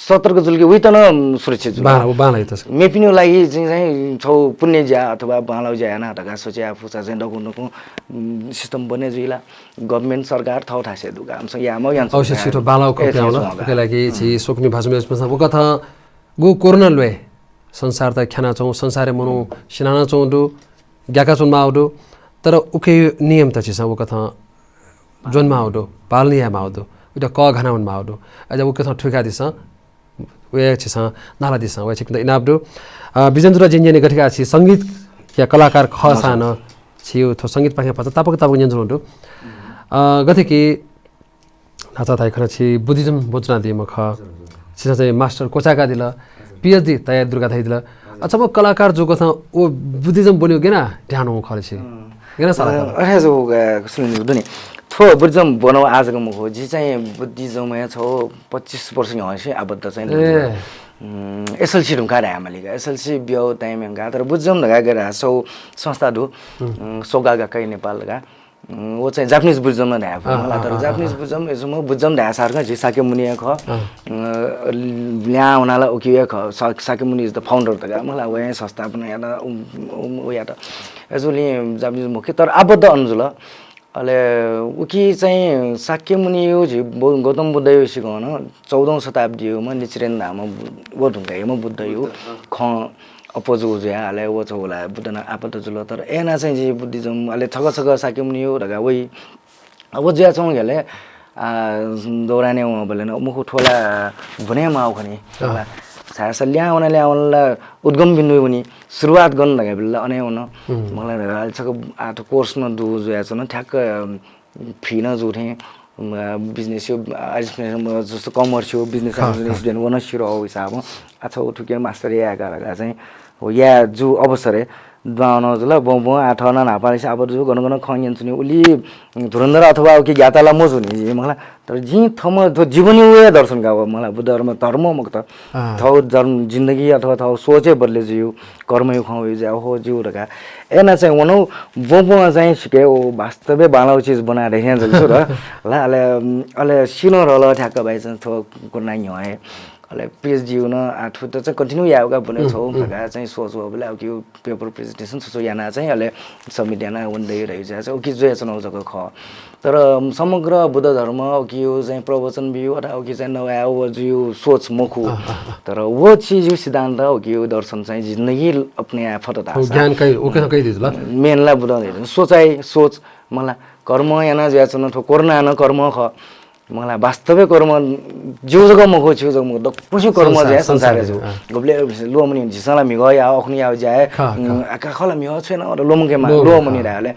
सतर्क जुल कि उइत न सुरक्षित जुल। बांला, व बांला इतस। मेपिनिउ लागि जिं चाहिँ छौ पुण्य ज्या अथवा बांलाउ ज्या याना धका सोच्या फुसा चाहिँ दकु नकु, उम्, system बने जुइला। Government सरकार थौ थासे दुगा। हमसं या मौ यान अवश्य सरकार। सिथो बांलाउ ए, खप्याउला। थौ उके लागि छि सोकमी भाजु मेस पसा व कथा गु कोरोना ल्वय् संसार त ख्याना चौ, संसारे मनु सिनाना चौ दु, ग्याका चौ माउ दु, तर उके नियम त छिसं व कथं ज्वन माउ दु, पालन या माउ दु, उत क घना वन माउ दु। अझ व कथं ठुका दिसं, वे छिसं नाला दिसं, वे छिकन्त इनाप दु। अ, बिजेन्द्र जिन्यने गथिका छि संगीत या कलाकार खसा न, छि थो संगीत पाखे पचा तापक तापक न्यन दु। अ, गथे कि अच्छा, धाइ खन छि बुद्धिज्यू ब्वनादीम्ह खः। छिसं चाहिँ मास्टर क्वचाय्कादिल, पिएचडी तयार दुर्गा धाइदिल। अच्छा, म कलाकार जूकथं व बुद्धिज्यू ब्वनेगु गेना ध्यान हुँ खः छि। गेना साला खः। अरे जो सुनिनु दुनि। थ्व बुद्धिज्यू ब्वनागु आजक मखु। जि चाहिँ बुद्धिज्यूमा छौ पच्चिस वर्ष न्ह्यः आबद्ध चाहिँ। ए। एसएलसी धुंका धाये मालिका। एसएलसी ब्याउ time यंका। तर बुद्धिज्यू धका गेरा सौ संस्था दु। सोगा गक्काई नेपाल धका। उम्, व चाहिँ जापानिज बुद्धिज्यू धाये फु। अँ, मला, अँ, तर अँ, जापानिज अँ। बुद्धिज्यू, यसो म बुद्धिज्यू धाये सारखं झी शाक्यमुनि हे खः। अँ। अ, ल्याहां वनाला उकी हे खः। शा-, शाक्यमुनि is the founder धका। मला, व हे संस्थापन यात, उम्, उम्, व यात। यसोलि जापानिज मुख्य, तर आबद्ध अन जुल। अले उकी चाहिँ शाक्यमुनियो झी बौ-, गौतम बुद्धयो सिकं चौधौं शताब्दीयोमा निचिरेन धाःम्ह बु-, व धुंकाइम्ह बुद्धयो बुद्ध, अँ। खँ अप्वः जूगु जुयाः अले व छगू ला बुद्ध नाप आबद्ध जुल। तर अय्‌नं चाहिँ जि बुद्धिज्यू, अले छकः छकः शाक्यमुनियो धकाः वइ। अब व जुयाच्वंगु गेले, आ, दौरानय् वंबलय् नं मखु थ्व ला ब्वने माःगु खनी। अँ। छाय्‌धाःसा ल्याहां वना ल्याहां वना ला उद्गम बिन्दुइ वनी, सुरुवात गन धकाः बेला ला अन हे वन। हुँ। मला अले छकः आ थ्व course नं दु जुयाच्वन, ठ्याक्क free नं जू थें, अ, business यो, अ, जस्तो commerce यो, business खः, administration खः। व नं सिरः हो हिसाबं। आ छौ थुके master यायेका धकाः चाहिँ, व याये जू अवसरय् दुहां नं जुल, बौं बौं आ थः नं न्हापांनिसें आबद्ध जू, गन गन खँ न्यनाच्वनी, उलि धुरन्धर अथवा उकी ज्ञाता ला मजू नि, मला। तर जिं थःम्हं थ्व जीवनय् व हे दर्शन का व, मला, बुद्ध धर्म, धर्म मखुत। अँ। थःगु धर्म, जिन्दगी अथवा थःगु सोच हे बदले जुइ, कर्मयो खँ वइ जुया, ओहो, ज्यू धकाः। अय्‌नं चाहिँ वनौ बौं बौं चाहिँ सिके, ओ, वास्तवय् बांलाःगु चिज ब्वना धइथें जक छु र। ला, अले, अले सिनं रहल ठ्याक्क भाइ चाहिँ थ्व कोरोना न्ह्यः हे। अले PhD नं आ थ्व त चाहिँ continue यायेगु का ब्वने छौ धकाः चाहिँ सोच वःबलय् उकियो paper presentation छु छु याना चाहिँ अले submit याना वने दइ धइ जुया चाहिँ उकी जुयाच्वनागु जक खः। तर समग्र बुद्ध धर्म उकियो चाहिँ प्रवचन बियो अथवा उकी चाहिँ नवाये व जुयो सोच मखु। अँ, अँ, अँ। तर व चिजयो सिद्धान्त उकियो दर्शन चाहिँ जिन्दगी अपने आ फत थौ धाःसा। ज्ञान कइ, उके कइ दिजुल। Main ला बुद्ध धइ सोचाइ, सोच, मला, कर्म याना जुयाच्वन, थ्व कोरोना नं कर्म खः। मला, वास्तवय् कर्म ज्यू जक मखु, छिगु जक मखु, दक्वसिगु कर्म संसार, जुया संसार संसारय् जू। अँ। गबले ल्वःमनी, झीसं ला म्हिगः या, अखुन्हु याउ ज्या हे, खः, खः। उम्, आ, का खला म्हिगः छ्वये नं, ल्वःमंके मा, ल्वःमंके, ल्वःमनी खः। धायेले।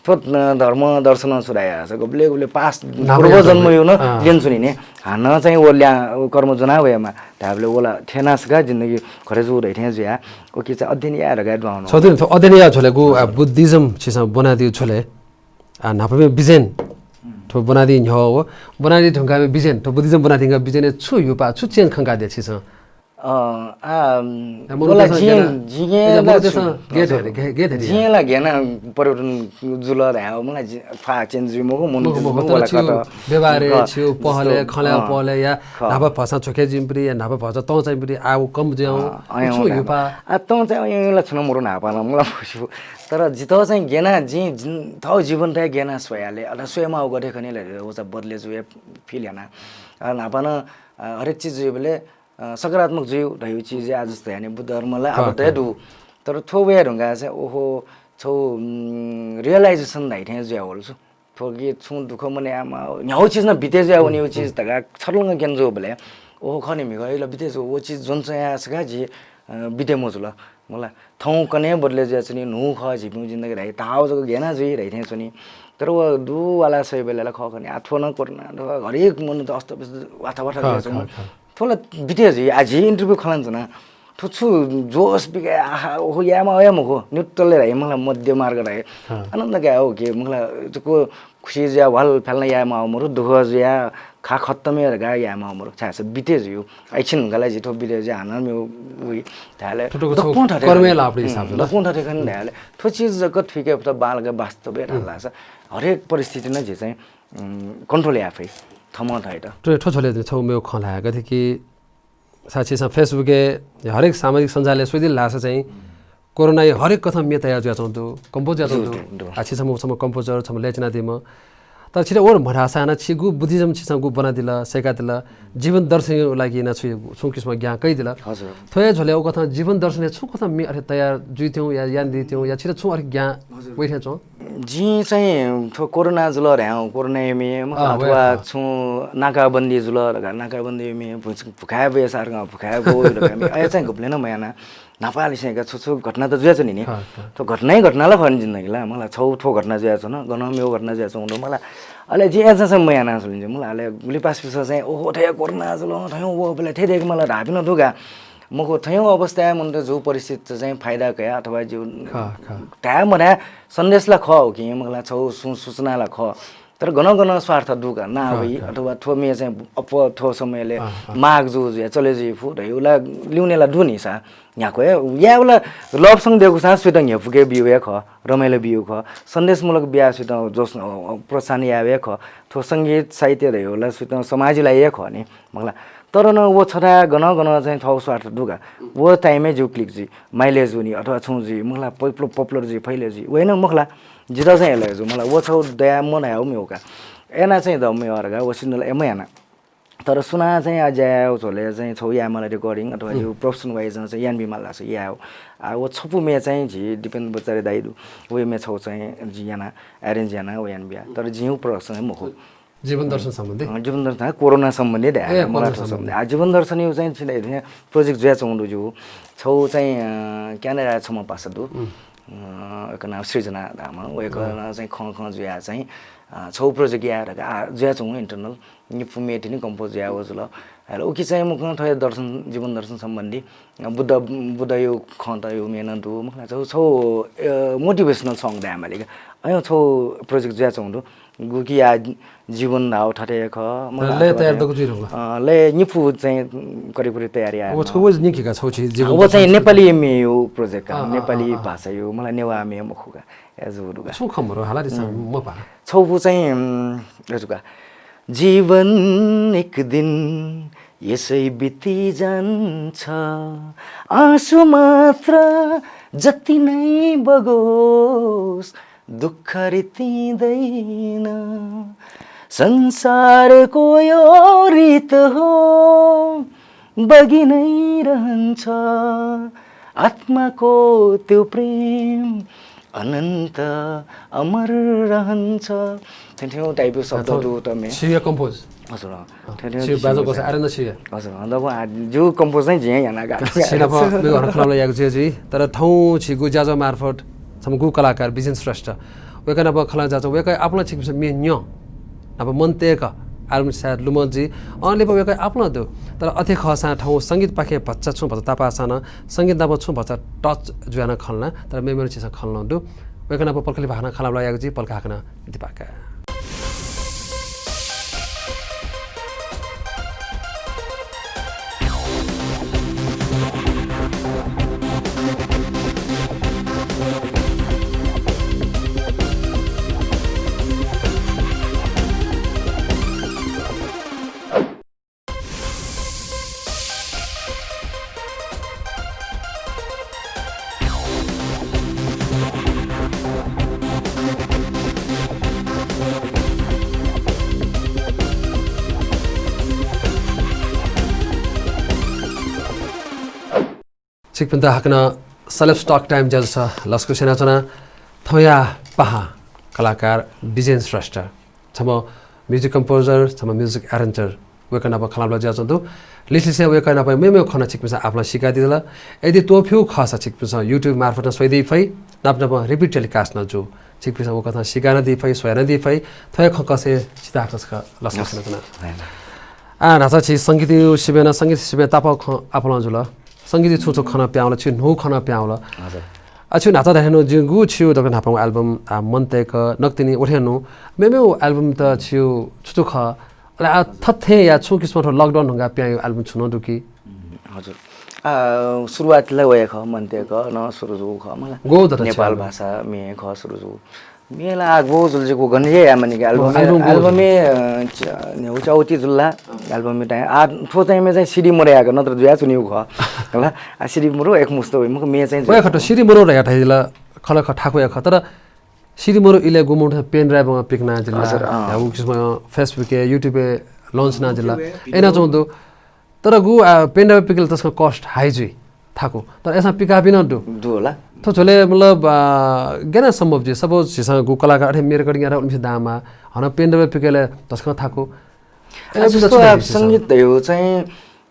थ्व, अ, धर्म दर्शन छु धाइ याःसा, गबले गबले past नाप पूर्वजन्मयो नं अँ। ल्यनाच्वनी नि। हानं चाहिँ व ल्या, व कर्म ज्वना वयेमा। धायेबलय् व ला थेना सका जिन्दगी घरे जू धइथें जुया। उकी चाहिँ अध्ययन याये धकाः दुहां नं। छौ थ्व अध्ययन याये झ्वलेगु, आ, बुद्धिज्यू छिसं ब्वनादीगु झ्वलय् आ, न्हापांम्ह विजन थ्व ब्वनादी न्ह्यः व ब्वनादी धुंकाम्ह विजन, थ्व बुद्धिज्यू ब्वनादी धुंकाः विजनय् छु ह्युपाः, छु change खंकादिया छिसं? अ, आ, उम्, या, मनूतय्‌सं जिं, गेना, जिं या, ला मनूतय्‌सं छु, गे धरे, गे, गे धरे जिं या। ला गेना परिवर्तन जुल धाये, मला जि-, फा change जुइ मखु, मनूतय् मखु, मखु, तर वला छिगु कत। व्यवहारय्, क-, छिगु पहलय्, जस्तो, खँल्हाय्, अँ, पहलय् या, ख। न्हापा भचा च्वखे जिम्ह परि या, न्हापा भचा तं चाहिँ परि, आ, व कम जुयां, अँ, अँ, छु अँ, ह्युपाः? आ, तं चाहिँ अँ, ला छुं मरु न्हापा नं, मला फसु। तर जितः चाहिँ गेना, जिं, जिं थःगु जीवनतय् गेना स्वयाले, अथवा स्वयेमाःगु गथे खनी ले, व चाहिँ बदले जुया feel याना। अ, न्हापा नं, अ, हरेक चिज जुइबलय्, अ, सकारात्मक जुइ धइगु चिज या, जस्तो यानि बुद्ध धर्म ला खः, आबद्ध हे खः। दु। तर थ्व वये धुंकाः चाहिँ, ओहो, छौ, उम्, realization धाइथें जुया वल छु। थ्व कि छुं दुःख मनयामा, न्ह्यागु चिज नं बिते जुया वनीगु चिज धकाः छर्लंग ज्ञान जूबलय्, ओहो, खः नि म्हिगः, अय्‌ला बिते जू, व चिज ज्वना च्वंया सका जि, अ, बिते मजुल। मला, थौं कन्हय् बदले जुयाच्वनी, न्हू खः झीपिं जिन्दगी धाइ, धाःगु जक गेना जुइ धाइथें च्वनी। तर व दुवाला सय्‌बलय् ला खः खनी, आ, थ्व नं कोरोना, थ्व हरेक मनूत अस्तव्यस्त वाथावाथा खः, जुयाच्वन। खः, खः। थ्व ला बिते जुइ, आ, झी interview खँ ल्हानाच्वना। थ्व छु जोस बिके, आहा, ओहो, यायेमाः वया मखु, neutral हे धाइ, मला, मध्य मार्ग धाइ। खः। आनन्द काये हो कि, मला, जक खुसी जुया, ह्वाल फ्याल्न यायेमाः मरु, दुःख जुया, खा खत्तम हे धकाः यायेमाः मरु, छाय्‌धाःसा बिते जुइ। आइछिन धुंकाः ला जि थ्व बिते जुइ, हानं मेगु वइ धायेले थुतुक छौ दक्वं थथे कर्मय् खनी। लाःगु हिसाबले हुँ, ल। दक्वं थथे खनी धायेले। थ्व चिज जक थुइके फत बांलाक वास्तवय् धाल धाःसा हरेक परिस्थिति नं झी चाहिँ, उम्, control याये फइ, थःम्हं थःत। थ्व, थ्व झ्वलय् छौ मेगु खँ ल्हाये गथे कि सा छिसं Facebook-य् हरेक सामाजिक सञ्जालय् स्वयादिल धाःसा चाहिँ कोरोनाइ हरेक कथं म्ये तया जुयाच्वंगु दु, compose जुयाच्वंगु दु। दु, दु। आ, छि छम्ह, छम्ह composer, छम्ह ल्याय् चिनादीम्ह। तर छित ओर म्हथासा नं छिगु बुद्धिज्यू छिसं गु ब्वनादिल, सय्‌कादिल, जीवन दर्शनया लागि नं छु, छुं किसिमं ज्ञान कयादिल। हजुर। थ्व हे झ्वलय् उकथं जीवन दर्शनय् छुं कथं म्ये अथे तयार जुइत्यं या यानादीत्यं या छित छुं अथे ज्ञान हजुर। वइथें च्वं? जिं चाहिँ थ्व कोरोना जुल धायेवं कोरोनाया म्ये, अँ, अथवा वया खः। छुं नाकाबन्दी जुल धकाः नाकाबन्दी म्ये, भु-, भुखाय् बयेसारं भुखाय् ब्वइ धकाः म्ये, अय् चाहिँ गबलें नं मयाना। न्हापांनिसें का छु छु घटना त जुयाच्वनी नि। खः, खः। थ्व घटना हे घटना ला खः नि जिन्दगी ला। मला छौ थ्व घटना जुयाच्वन, गनं मेगु घटना जुयाच्वंगु दु। मला अले जिं अय्‌जूसां मयाना जुल नि, मला, अले गुलि पासापिसं चाहिँ, ओहो, थथे कोरोना जुल, थथे वःबलय् थथे दय्‌के माल धाःपिं नं दु का। मखु, थथे अवस्थाय् मनूत जू परिस्थिति चाहिँ फाइदा कयाः अथवा जू खः, खः। धाये मधाये सन्देश ला खः हो कि, मला, छगू सू-, सूचना ला खः। तर गनं गनं स्वार्थ दु का, ना खः, वइ खः। अथवा थ्व म्ये चाहिँ अप्वः थ्व समयलय् अँ, अँ। माग जू जुया चले जुइ फु धइगु ला लिउने ला दु नि सा। न्ह्याक्व हे यायेगु ला love song दय्‌कूसां सुइत न्ह्यपुके बियु हे खः, रमाइलो बियु खः, सन्देशमूलक बियाः सुइत जोस, अ, अ, प्रोत्साहन यायेगु हे खः। थ्व संगीत साहित्य धइगु ला सुइत समाजया लागि हे खः नि, मखुला। तर नं व छता गनं गनं चाहिँ थःगु स्वार्थ दु का। व time-य् जिगु click जुइ, mileage वनी अथवा छुं जुइ, मखुला, popular, popular जुइ, फैले जुइ, व हे नं मखुला। जितः चाहिँ हे लगे जू, मला, व छगू दया मधयागु म्ये का। याना चाहिँ द म्ये का, व सिग्नल हे मयाना। तर सुनां चाहिँ आ ज्या यायेगु झ्वलय् चाहिँ छगू याये माल recording अथवा जिगु profession wise चाहिँ याना बी माल धाःसा यायेगु। आ, व छपु म्ये चाहिँ झी दिपेन्द्र बच्चार्य दाइ दु। व म्ये छगू चाहिँ जिं याना, arrange याना व याना बिया। तर जिगु production चाहिँ मखु। जीवन दर्शन सम्बन्धी? अँ, जीवन दर्शन, कोरोना सम्बन्धी धाये, ए, मला कोरोना थ्व सम्बन्धी। सम्बन्धी। आ, जीवन दर्शनया चाहिँ छिं project जुयाच्वंगु दु जिगु। छगू चाहिँ, अ, क्यानाडाय् छम्ह पासा दु। उम्। अ, वय्‌कः नां सृजना धाःम्ह। वय्‌कलं अँ। चाहिँ खँ खँ जुयाः चाहिँ, अ, छगू project याये धकाः, आ, जुयाच्वंगु internal। निपु म्ये तिनि compose जुयाः वःगु जुल। अले उकी चाहिँ मखु थ्व दर्शन, जीवन दर्शन सम्बन्धी, अ, बुद्ध, बुद्धया खँतया म्ये नं दु, मखुला, छगू, छगू, अ, motivational song धाये माल का। अय् छगू project जुयाच्वंगु दु। गुकी आ जीवन धाःगु थथे हे खः, मखुला, लय अथवा तयार चाहिँ, दक्व जुइ धुंकल। अ, लय निपु चाहिँ करिब करिब तयार याये व धुंकल। छगू नि कि का छगू छि जीवन व चाहिँ दर्शन नेपाली म्येया project का, अँ, अँ, नेपाली अँ, अँ। भाषाया, मखुला, नेवाः म्ये मखु का। ए, जू दु का। छुं खँ मरु, हाला दिसँ, उम्। मपाः। छगू चाहिँ, उम्, ए, जू का। जीवन एक दिन यसै बितिजान्छ, आँसु मात्र जति नै बगोस्, दुःख रितिँदैन। संसारको यो रित हो, बगिनै रहन्छ, आत्माको त्यो प्रेम अनन्त अमर रहन्छ। थ्यंथ्यं type-या शब्द अथवा दु त म्ये। छिया compose। हजुर, अँ। अँ, थ्यंथ्यं छिया बाजं किसिमको ग्वसाः चाहिँ। आरे न छिया। हजुर, अँ, दक्व आ, जिगु compose चाहिँ जिं याना का। छिनाप मेगु हरखलाबला यागु जुया जुइ, तर थौं छिगु ज्याझ्वः मार्फत छम्ह गु कलाकार बिजेन श्रेष्ठ वय्‌कः नाप खँ ल्हाना जुयाच्वं, वय्‌कः आपालं छिकपिन्सं म्ये न्यं नाप मन तय्‌क album सायद लुमं जुइ। अँ, लिपा वय्‌कः आपालं दु। तर अथे खःसां थौं संगीतपाखें भचा छुं भचा तापाःसां नं संगीत नाप छुं भचा touch जुयाः नं खँ ल्हाना, तर मेमेगु छिसं खँ ल्हानागु दु। वय्‌कः नाप पलख लिपा हाकनं खँ ल्हाबलय् यायेगु जुइ, पलख हाकनं दिपाय्‌क। छिकपिन्त हाकनं Celebs Talk Time ज्याझ्वलय् लसकुस यानाच्वना। थौंया पाहां कलाकार बिजेन श्रेष्ठ, छम्ह music composer, छम्ह music arranger, वय्‌कः नाप खँ ल्हाबलय् जुयाच्वंगु दु। लिसलिसे वय्‌कः नाप मेमेगु खँ नं छिकपिन्सं आपालं सीकादिल। यदि त्वःफ्यू खःसा छिकपिन्सं YouTube मार्फत नं स्वयादी फइ, नाप नाप repeat telecast नं जू। छिकपिन्सं वय्‌कःयात सीका नं दी फइ, स्वया नं दी फइ। थ्व हे खँ कःसें छितः हाकनं छकः लसकुस यानाच्वना। हजुर। आ, न्हाचः छि संगीतया सिबय् नं, संगीत सिबय् तापाःगु खँ आपालं जुल। संगीतया छुं छुं खँ नं पिहां वल, छि न्हूगु खँ नं पिहां वल। हजुर। आ, छि न्हाचः धाये धुन जिगु छिगु दकलय् न्हापांगु album, आ, मन तय्‌क, नकतिनि, उथें न्हूगु मेमेगु album त छिगु छु छु खः? अले आ, थथें या छुं किसिमं थ्व lockdown धुंकाः पिहां याःगु album छुं नं दु कि? उम्, हजुर। आ, सुरुवात ला वया खः, मन तय्‌क नं सुरु जूगु खः, मला। गु दत नेपाल album? भाषा म्ये खः सुरु जूगु। म्ये ला आ गु जुल जिगु गन हे याये मानि कि album, album गु album जुल? ए, अ, च-, न्ह्यः च्याउति जुल ला, album म्ये ताय्। आ, थ्व time-य् चाहिँ CD मरु याक नत्र जुया च्वनीगु खः। हला, आ, CD मरु एक मुस्त वइ, मखु म्ये चाहिँ वया जुया खः त, च्वनीगु। CD मरु धया धाइ ला, खला खः थाकु या खः, तर CD मरु इलय् गु मुंगु pen drive-मा पिकना जिल ला, हजुर, अँ। या उ किसिम Facebook-य्, YouTube-य् launch ना जिल ला। YouTube-य्, ए ना video। चौं दु। तर गु, आ, pen drive पिकल तसकं cost high जुइ थाकु। तर अय्‌सां पिकापि नं दु। दु होला। थ्व झ्वलय् मतलब, आ, गय् याना सम्भव जुइ? Suppose झीसं गु कलाकार अथे म्ये recording यात उलिमछि दां माः। हनं pen drive पिकल तसकं थाकु। ए, आ, जस्तो छु आ, धाइ झीसं? संगीत धयो चाहिँ,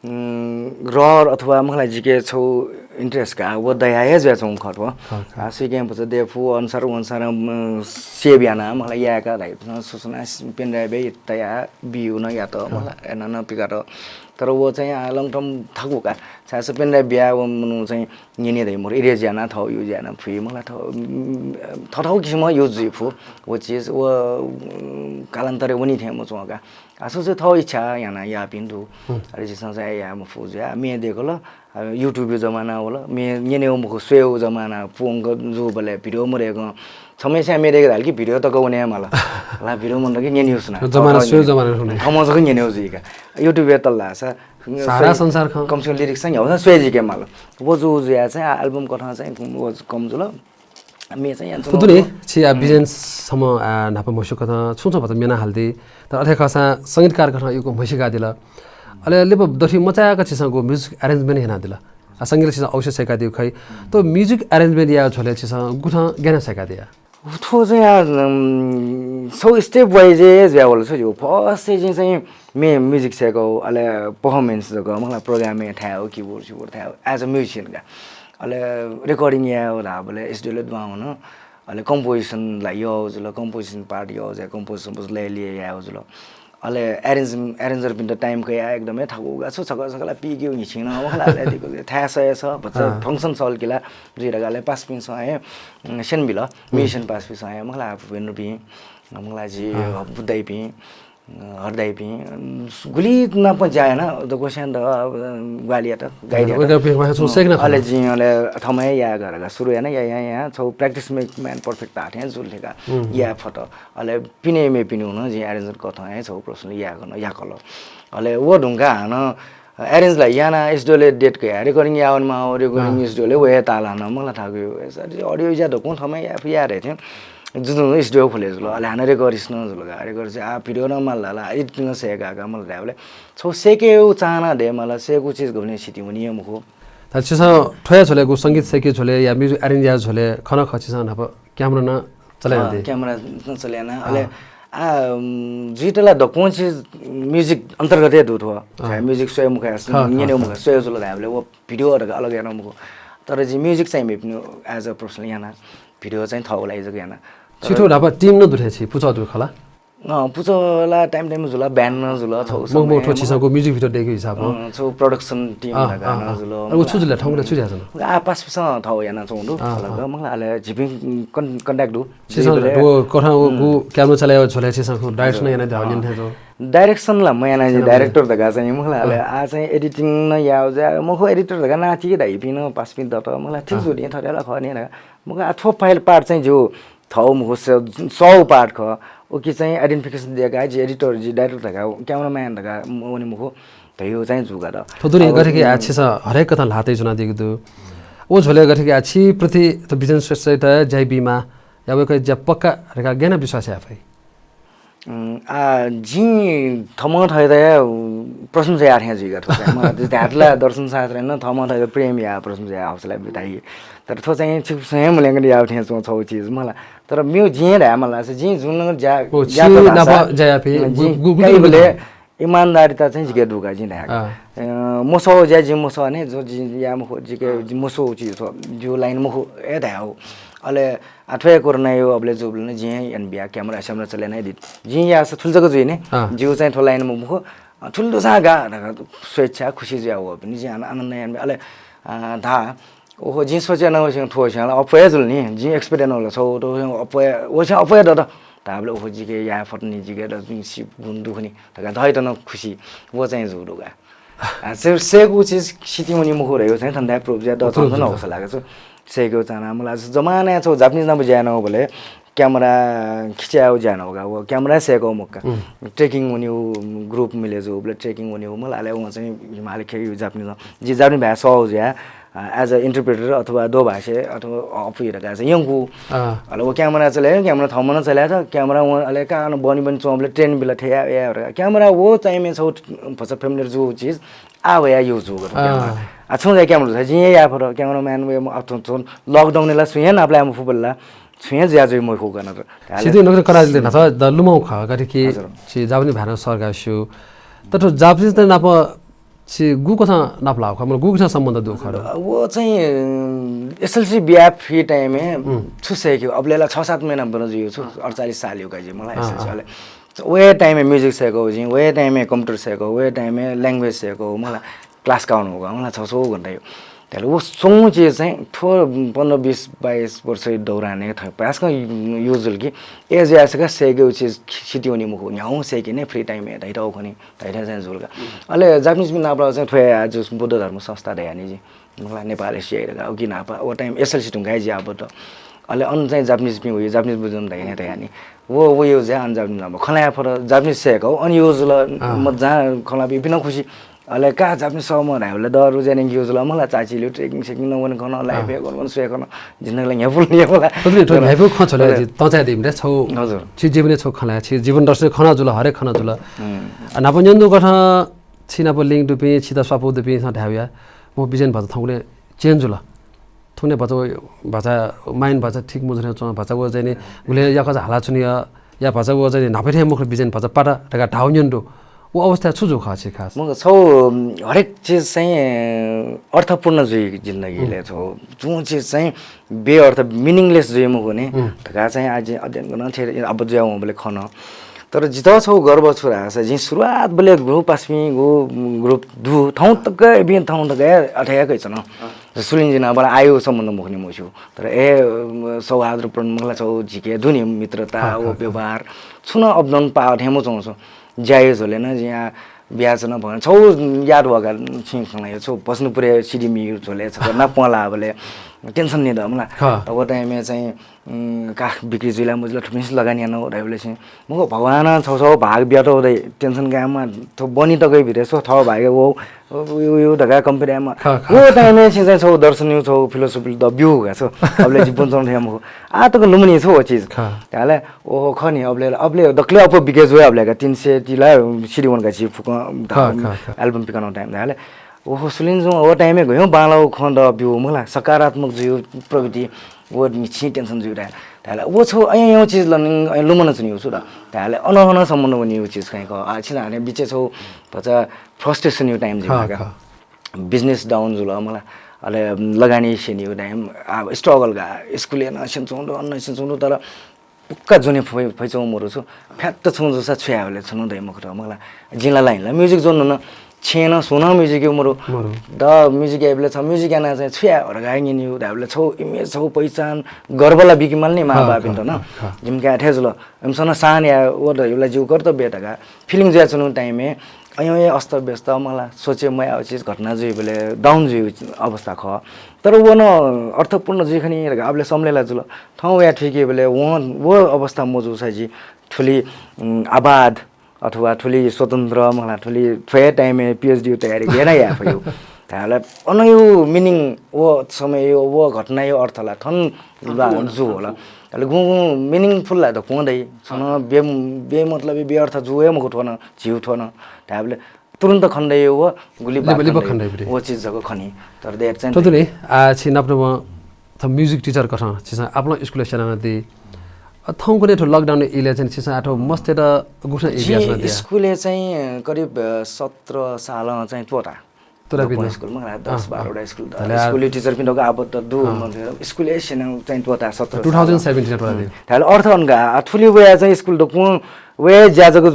उम्, रहर अथवा मखुला जिके छौ interest का, व दया हे जुयाच्वंगु खः थ्व। खः, खः। आ, सीकें भचा दयेफु, अनुसार, अनुसार, अम, save याना, मखुला यायेका धाइ, सुसुना pendrive तया, बियु न यात, खः। मखुला, एना न पिकात। तर व चाहिँ आ long term थाकु का। छाय्‌सा pendrive बिया व मनू चाहिँ न्यने धाइ मरु, erase याना थौ use याना फुइ, मखुला थौ, अम, थथौ किसिम use जुइ फु। व चिज, व, अम, कालान्तरे वनी थें मच्वं का। आ, सुसे थौ इच्छा याना यापिं दु। हम्म। अले झीसं चाहिँ या मफु जुया, मे देकल, आ, YouTube जमाना वल, मे न्यनेउ मखु, स्वयेउ जमाना, पुवंक जूबलय् video मरेकं, छम्हस्यां मे देके धाल कि video तक वने माल। ला video मन कि न्यनेउ सुना। जमाना थौ, थौ स्वयेउ न्यने-, जमाना सुने। थौं जक न्यनेउ जुइका। YouTube तल धाःसा, सारा संसार खँ। कम से कम lyrics चाहिँ न्ह्याउसा स्वये जिके माल। व जु जुया चाहिँ आ, album कथं चाहिँ व कम जुल। मे चाहिँ यान थुतुने छि आ बिजेन सम्म आ न्हापा म्हस्यू कथं छुं छुं भचा मेना हाल्दी। तर अथे खःसां संगीतकार कथं युको म्हसिका दिल। अले लिप दथि मचाय्‌क छिसं गु music arrangement हेना दिल। आ संगीत छिसं अवश्य सय्‌का दिउ खइ। तो music arrangement या झोले छिसं गुथं ज्ञान सय्‌का दिया। थ्व चाहिँ आ, अम, सौ step wise जुया वल छ जो। First चाहिँ चाहिँ मे music सय्‌कौ, अले performance जक, मखुला program ए थाय् हो, keyboard, keyboard थाय् हो, as a musician का। अले recording यायेउ धाबले studio ले दुहां हुन, अले composition ला यौ जुल, composition part यौ जुल, composition बस लय लिये यायौ जुल। अले arrange, arranger पिन्त time कया एकदमै थाकु गा छु छक छकला पिग्यौ हिचिन, मखुला अले दिगु थाय् सय छ, भचा function सल किला, जुइ रगाले पास पिन सय, सेन बिल, musician पास पिन सय, मखुला वेन्द्र पिं, मखुला जी, बुद्धै पिं, हरदाइपिं, अम, गुलि नाप ज्या याना, दक्वस्यां द, अ, ग्वाहालि यात, guide यात। अले जिं अले थमय् या घर का सुरु याना, या, या, या, छौ practice make man perfect धाःथें जुल थेका, या फत। अले पिने मे पिने हुन, जिं arranger कथं हे छौ प्रश्न या कन, या कल। अले व ढुंका हान, arrange ला याना, studio ले date कया, recording यावन मा, recording studio ले वये ताल हान, मखुला थाकु, audio ज्या दक्वं थमय् या, या रे थें। जुजुं studio खोले जुल, अले हानं record स्न जुल का, record से आ video न माल ला, editing से का का मल रे बले। छौ सेके उ चाहना दे मला, सेकु चिज गबने सिति वनी मखु। त छिसं थ्वया झोले गु संगीत सेके झोले या music arrange या झोले खन ख छिसं न्हाप camera न चले दे। Camera न चले ना, अले आ, अम, जुइतला दक्वं चिज music अन्तर्गत दु थ्व। Music स्वय मुखा, न्यने मुखा, स्वय जुल धाबले वो video अलग याना मखु। तर जि music चाहिँ मे पिनु as a professional याना। Video चाहिँ थौ लागि जक याना। छिथो ढापा team न दुथे छि पुचः दु खला। अँ, पुचः ला time time जुल, band न जुल, छौ मग मग थो छिसको music video देखि हिसाब हो। अँ, छौ production team अँ, लगा अँ, न अँ। जुल। अरे, उ छु जुल, ठाउँ ला छु ज्यासन? आ, पास पिस थौ याना छौ दु, अँ, अलग, अँ। मग अले जिपिं con-, contact दु। छिसं जिपिं वो कथा वो हम्म। गु camera चलायो झोले छिसं खु direction न याना धाव अँ। निन थे छौ। Direction ला म याना जि director धका चाहिँ मखला अले अँ। आ चाहिँ editing न याव जा मखु editor धका ना छि धाइपिं न पास पिन दत मखला ठीक अँ। जुल नि थरे ला खने ना। मखु आ थो file part चाहिँ जो थौ मखु स-, सौ part ख। ओके चाहिँ identification दिया का जि editor जि director धका cameraman धका म-, वने मखु धयो चाहिँ जुगा द। थो दुने अब गथे कि उम्। आ छिसं हरेक कथा लातै जुना दिगु दु। वो झोले गथे कि आ छि प्रति त बिजन श्रेष्ठ त जय बीमा या वे क ज्या पक्का रेखा गेना विश्वास या फै। उम्, आ, जिं थमं थय्‌त प्रशंसा याः थें जुइका थ्व। म धायेत ला दर्शन शास्त्रय् नं थमं थय्‌त प्रेम याः प्रशंसा याः हौसला बिताइ। तर थ्व चाहिँ छिकपिसं हे मूल्यांकन याः थें च्वं छौ चिज मला। तर मेव जिं धाये मला, जिं जुन ज्या, ओ, ज्या छि नाप ज्या यापे, जिं गु-, गु-, गुलि काइबले इमानदारिता चाहिँ जिके दुका जिं धाये। अँ। अ, मसौ ज्या जिं मसौ ने, जो जिं या मखु, जिके मसौ चिज थ्व, जो line मखु, ए धाये हो। अले आ थ्वया कोरोना यो अबले जुबले ने जिं याना बिया camera स्यामरा चले नै दित। जिं यास थुल जक जुइ ने। अँ। जिउ चाहिँ थ्व line मखु, अ, थुल दुसा गा, धका स्वेच्छा खुसी जुया हो, पनि जिं आन-, आनन्द याना बिया। अले, अ, धा, ओहो, जिं सोचे न वसें थ्व वसें ला अप्वया जुल नि, जिं expect न वल, छौ त वसें अप्वया, वसें अप्वया दत। धाबले ओहो, जिके या फत नि, जिके द, जिं सि गुण दुख नि, धका धयत न खुसी, वो चाहिँ जु दुगा। आ, से, सेगु चिज सिति मुनि मुखु रह्यो चाहिँ थन्दा proof ज्या द थन न हौसला का छु। सेगु चाना मला जमाना छौ Japanese ना बुझ्या न बले camera खिच्या ज्या न होगा, वो camera सेगु मुक्का। हम्म। Trekking वन्यु group मिले जु, बले trekking वन्यु मला, अले वो चाहिँ हिमालय खे Japanese ना। जि Japanese भाषा सौ ज्या, आ, as a interpreter अथवा दोभाषे अथवा अफुइ रका चाहिँ यंकु। अँ। अले वो camera चले, camera थमन चले त, camera वो अले का न बनि बनि चोंबले train बिल थे या, या रका। Camera वो चाहिँ मे छौ भचा familiar जु चिज, आ वया use जु गर अँ। Camera। आ, छौ जा camera छ, जिं या फर, cameraman वे म अथो छौ lockdown ला सुया ना apply म फुबल ला, सुया ज्या जुइ म खु गन त। सिधै नगर करा दिले न त, द लुमौ ख, गरे कि हजुर। छि Japanese भाषा सरगा स्यु। त थ्व Japanese त नाप छि गुकथं नापलाः खः, मतलब गुकथं सम्बन्ध दु खः? व चाहिँ एसएलसी बिया फ्री टाइमय् छु सय्‌के, अबलेला छ सात महिना बन जुइ छु, अडचालिस साल यु काजी मला। एसएलसी अले वे टाइमय् म्युजिक सय्‌के जिं, वे टाइमय् कम्प्युटर सय्‌के, वे टाइमय् ल्याङ्ग्वेज सय्‌के मला। क्लास काउन हो मला, छ सौ घन्टा यु। त्याले व सौ चिज चाहिँ थ्व पन्ध्र बिस बाइस वर्ष दौरान थै पासक युजुल कि एज यासक सय्‌के चिज सिटी वनी मुखु न्याउ सय्‌के ने फ्री टाइमय् धैत खनी। तैथाय् चाहिँ जुल का। अले जापानिज पिं नापलाः चाहिँ थ्वया आज बुद्ध धर्म संस्था धयानि जि। मला नेपाल एसिया का उकी नापा ओ टाइम एसएलसी तुंगाइ जि आबद्ध। अले अन चाहिँ जापानिज पिं हुइ, जापानिज बुझुन धयानि धयानि। वो वो यो जे अन जापानिज नापा खलाया फर जापानिज सेक हो अन युजुल। म जहाँ खला बि बिना खुशी। अले का जापानिज सम धाइबले दरु जेने युजुल मला चाची लु ट्रेकिङ सेकिङ न वन खन लाइफ हे गन सुए खन। जिन्दगीला न्यापुल न्यापुला। ततले तो न्यापुल खन छले तचा दिम रे छौ। हजुर। छि जीवने छौ खला, छि जीवन दर्शन खन जुल, हरे खन जुल। नापा न्यन्दु कथा छि नापा लिङ दुपिं, छिता स्वापु दुपिं स धाव्या। म बिजन भाषा थौंले चेन्ज जुल। थौंले भाषा, भाषा, माइन भाषा ठीक मजुने चुन भाषा व चाहिँ नि गुले याका हाला चुनिया, या भाषा व चाहिँ नापे थे मुख बिजन भाषा पाटा धका धाउ न्यन्दु। व अवस्था छु जु खा छि खास? म छौ हरेक चिज चाहिँ अर्थपूर्ण जुइ जिन्दगीले छौ। जुन चिज चाहिँ बेअर्थ, मिनिङलेस जुइ मुखु नि। धका चाहिँ आज अध्ययन गन थे अब जुया वबले खन। तर जित छौ गर्व छु रास, जिं सुरुवात बले ग्रुप आसमी गु ग्रुप दु थौ तक एबिन थौ तक अथे कै छन। सुलिन जिना बला आयु सम्बन्ध मुखु नि मुछु। तर ए सौहार्द प्रण मुखला छौ झिके दुनि मित्रता व व्यवहार छुन अब्दन पा अथे मु चौ छु। ज्यायो झोले न जिया ब्याज न भन छौ याद वगा छिं खला यो छौ बस्नु पुरे सिडी मियु झोले छ ना पला बले टेन्सन नि द मला। त वो टाइम चाहिँ का बिक्री जुइला मुजुला थुपिन्स लगानी याना धाइबले चाहिँ मग भगवान छौ छौ भाग ब्यात हो दे टेन्सन गामा। थौ बनी तकै भिरे सो थौ भाग वो यो धका कम्पनी आमा। वो टाइम चाहिँ छौ दर्शन यु छौ फिलोसोफी द ब्यू गा छौ। अबले जीवन चौ थे मखु आ तक लुमनी छौ चिज। ताले ओहो खनी अबले अबले दक्ले अप बिके जुया अबले का तीन सय तिला सिडी वन का छि फुक एल्बम पिकन टाइम ताले ओहो सुलिन जुं ओ टाइम गयो बाला खन द ब्यू मला सकारात्मक जुयु प्रवृत्ति। वो नि छि टेन्सन जुइ रा। ताले वो छौ अयं यौ चिज लर्निङ अयं लुमन चुनि छु द। ताले अन अन सम्बन्ध वनि यु चिज खै क आ छि ना बिचे छौ भचा फ्रस्ट्रेशन यु टाइम जुइ का। बिजनेस डाउन जुल मला। अले लगानी सेनि यु टाइम आ स्ट्रगल गा स्कुल न सेन चौंदो अन्न सेन चौंदो तर पुक्का जुने फै फैचौ मरु छु। फ्यात्त छौ जुसा छुया होले छनु दै मखु त मला। जिला लाइन ला म्युजिक जोन न छेन सुन म्युजिक यु मरु। द म्युजिक एबले छ म्युजिक याना चाहिँ छुया हरगा गिन यु धाबले छौ इमेज छौ पहिचान गर्वला बिकिमाल नि मा बापिन त न। जिमका अथे जुल एमसन सान या वो द युला जिउ कर्तव्य तका फिलिङ जुया चुनु टाइम हे अयं अस्त व्यस्त मला सोचे मया चिज घटना जुइबले डाउन जुइ अवस्था ख। तर वो न अर्थपूर्ण जुइ खनि अबले समलेला जुल। थौ वया ठिकेबले वो वो अवस्था मजु साइजी थुली आबाद अथवा थुली स्वतन्त्र मला थुली थ्वया टाइम हे पिएचडी तयारी गेना या फयु। ताले अनयु मिनिङ वो समय यो वो घटना यो अर्थला थन जु होला। ताले गुं गुं मिनिङफुल ला त कुं दै छन बे बे मतलब बे अर्थ जुए मखु थोन झिउ थोन। ताबले तुरुन्त खण्डयो व गुली लिप- लिप खण्डयो। खण्डयो बिरे। वो चिज जक खनी। तर देर चाहिँ ततुने आ छि नपनव त म्युजिक टिचर कथं छिसा आपलं स्कुल सेना दे। अ, थौंकने थो लकडाउन इले चाहिँ छिसा आठो मस्ते त गुठन इतिहासमा दे। स्कुले चाहिँ करिब सत्र साल चाहिँ त्वता। तोरा बिना स्कुलमा दस बाह्र वटा स्कुल त स्कुल टिचर पिन दक आबद्ध दु। स्कुल सेना चाहिँ त्वता सत्र टू थाउजन्ड सेभेन्टिन त्वता दे। थाले अर्थ अनका आ थुली वया चाहिँ स्कुल दकुं वे ज्याजक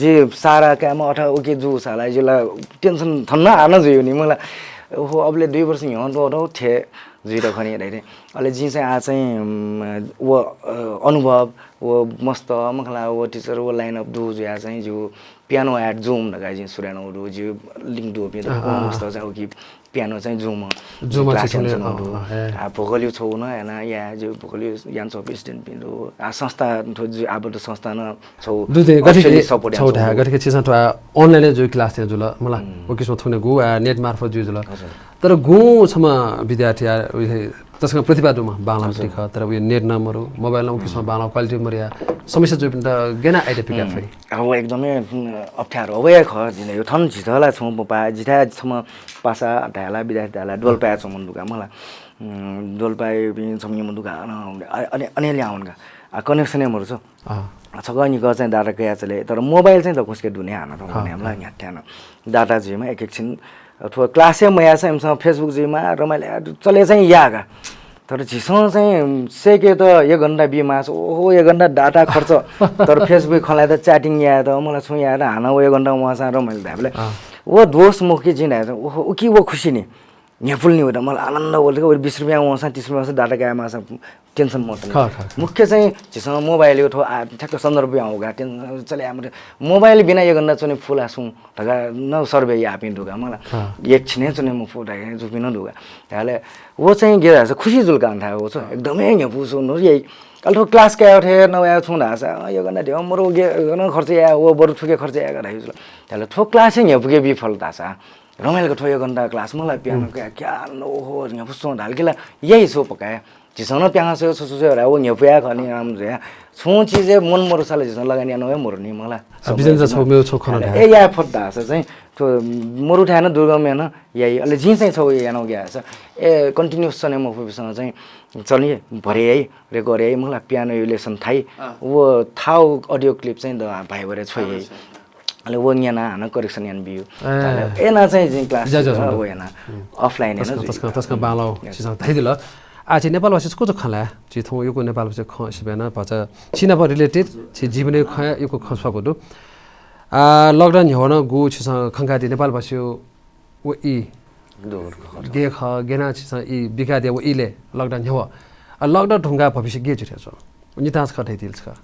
जि सारा कायमा अथ ओके जु साला जिला टेन्सन थन्न आन जुयो नि मला। ओहो अबले दुई वर्ष हिँड्नु त थे जुइत खनि धाइ। अले जि चाहिँ आ चाहिँ व अनुभव व मस्त मखला व टिचर व लाइन अप दु जुया चाहिँ जु पियानो एट जुम धका जि सुरेन दु जि लिङ दु पियानो मस्त चाहिँ ओके पियानो चाहिँ जुम जुम क्लास चाहिँ जुम दु। आ भोकल यु छौ न याना या जि भोकल यु यान छौ प्रेसिडेन्ट पिन दु। आ संस्था थो जि आबद्ध संस्था न छौ दुते गथे सपोर्ट छौ धा गथे छिसा थो अनलाइन जु क्लास थे जुल मला। ओ किसिम थुने गु आ नेट मार्फत जु जुल। तर गु छमा विद्यार्थी आ तसकं प्रतिभा दुमा बांला ख तर उ नेट न मरु मोबाइल न उ किसिम बांला क्वालिटी मरिया समस्या जुपिन्त गेना आइडिया पिका फै। अब एकदमै अप्ठ्यारो अब या ख जिन यो थन झिथला छौ पा जिथा छम पासा धायला विद्यार्थी धायला डोल्पाया छौ मन दुका मला। डोल्पाया छम मन दुका अनि अनि ल्याउनका आ कनेक्सन मरु छ। छकः निकः चाहिँ data कयाचले, तर mobile चाहिँ दक्वसिके दुने हानं थौं न्ह्याथाय् नं data जुइमा एक एकछिन थ्व class हे मयाःसा इमिसं Facebook जुइमा रमाइलो चले चाहिँ याः का। तर झीसं चाहिँ सेकेत एक घण्टा बी मास, ओहो, एक घण्टा data खर्च। तर Facebook खँ ल्हायेत, chatting यायेत, मला छुं यायेत हानं व एक घण्टा वंसां रमाइलो धायेबलय् व दोष मखु कि जिं धाये चाहिँ, ओहो, उकी व खुसी नि। न्ह्यपुल नि वल, मला आनन्द वल का, व बीस रुपियाँ वंसां, तीस रुपियाँ वंसां data काये माःसां tension मत नि। मुख्य चाहिँ झीसं mobile यो थ्व आ, ठ्याक्क सन्दर्भ यां होगा, tension चले आमरे। Mobile बिना एक घण्टा च्वने फुला सुं धका न survey यापिं दुगा मला। एक छिने च्वने मफु धका जुपिं न दुगा। धायेबलय् व चाहिँ गे धाःसा खुसी जुल का थाय् व छ। एकदमै न्ह्यपु सुं नु याइ। अले थ्व class काये थे न वया छुं धाःसा, अँ, एक घण्टा ध्यौ मरु गे न खर्च या, व बरु थुके खर्च या का धाइ जुल। धायेबलय् थ्व class हे न्ह्यपुके बी फल धाःसा। रमाइलो का थ्व एक घण्टा class मला piano का क्या न ओहो न्ह्यपु सुं धाल कि ला याइ सो पकाय। झीसं नं प्याखं स्वयेगु छु छु स्वयेगु ला, व न्ह्यपुया खः नि, आम जुया। छुं चिजय् मन मरुसा ला झीसं लगानी याना वये मरु नि मला। अ, बिजन जा छौ मेउ छौ खन धाये। ए, याये फत धाःसा चाहिँ, थ्व मरु थाय् नं दुर्गम याना याइ। अले जिं चाहिँ छौ याना ग्याःसा, ए, continuous च्वने मफुपिसं चाहिँ, चल नि, भरे याइ, record याइ, मला piano यो lesson थाइ। व थाउ audio clip चाहिँ द भाइबरे छ्वइ याइ। अले व न्यना हानं correction याना बियु। अले एना चाहिँ जिं class व याना offline याना तस्कं, तस्कं बांलाउ छिसं धाइदिल। आ, झी नेपालभाषी छकः खँ ल्हाये। झी थौं यक्व नेपालभाषी खँ सिबें नं भचा छि नाप related, छि जीवनय् खँ यक्व खँ स्वःगु दु। आ, lockdown न्ह्यः नं गु छिसं खंकादी नेपालभाषी व ई गे खः, गेना छिसं ई बिकादे व इले lockdown न्ह्यः। आ, lockdown धुंका भविष्य गे जुइ थें च्वं? नितांस खँ धइदिल छकः।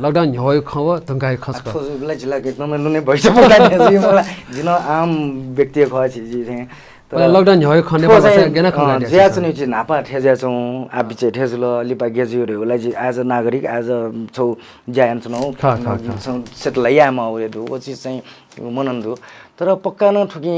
Lockdown न्ह्यः खँ व धुंका खँ छकः। थ्व जुबला जिला एकदमै नुने भविष्य पक्का थे जुइ मला। जिन आम व्यक्ति खः छि जि थें। तर lockdown न्ह्यः खँ नेपाल भाषा गेना खँ जुया चुनि जि नापा थे जुया चुं आ बिचे थे जुल लिपा गे जुइ रे होला जि as a नागरिक, as a छौ ज्या यान चुनौ। Settle या मा रे दु, व चिज चाहिँ मनन दु। तर पक्का न थुकी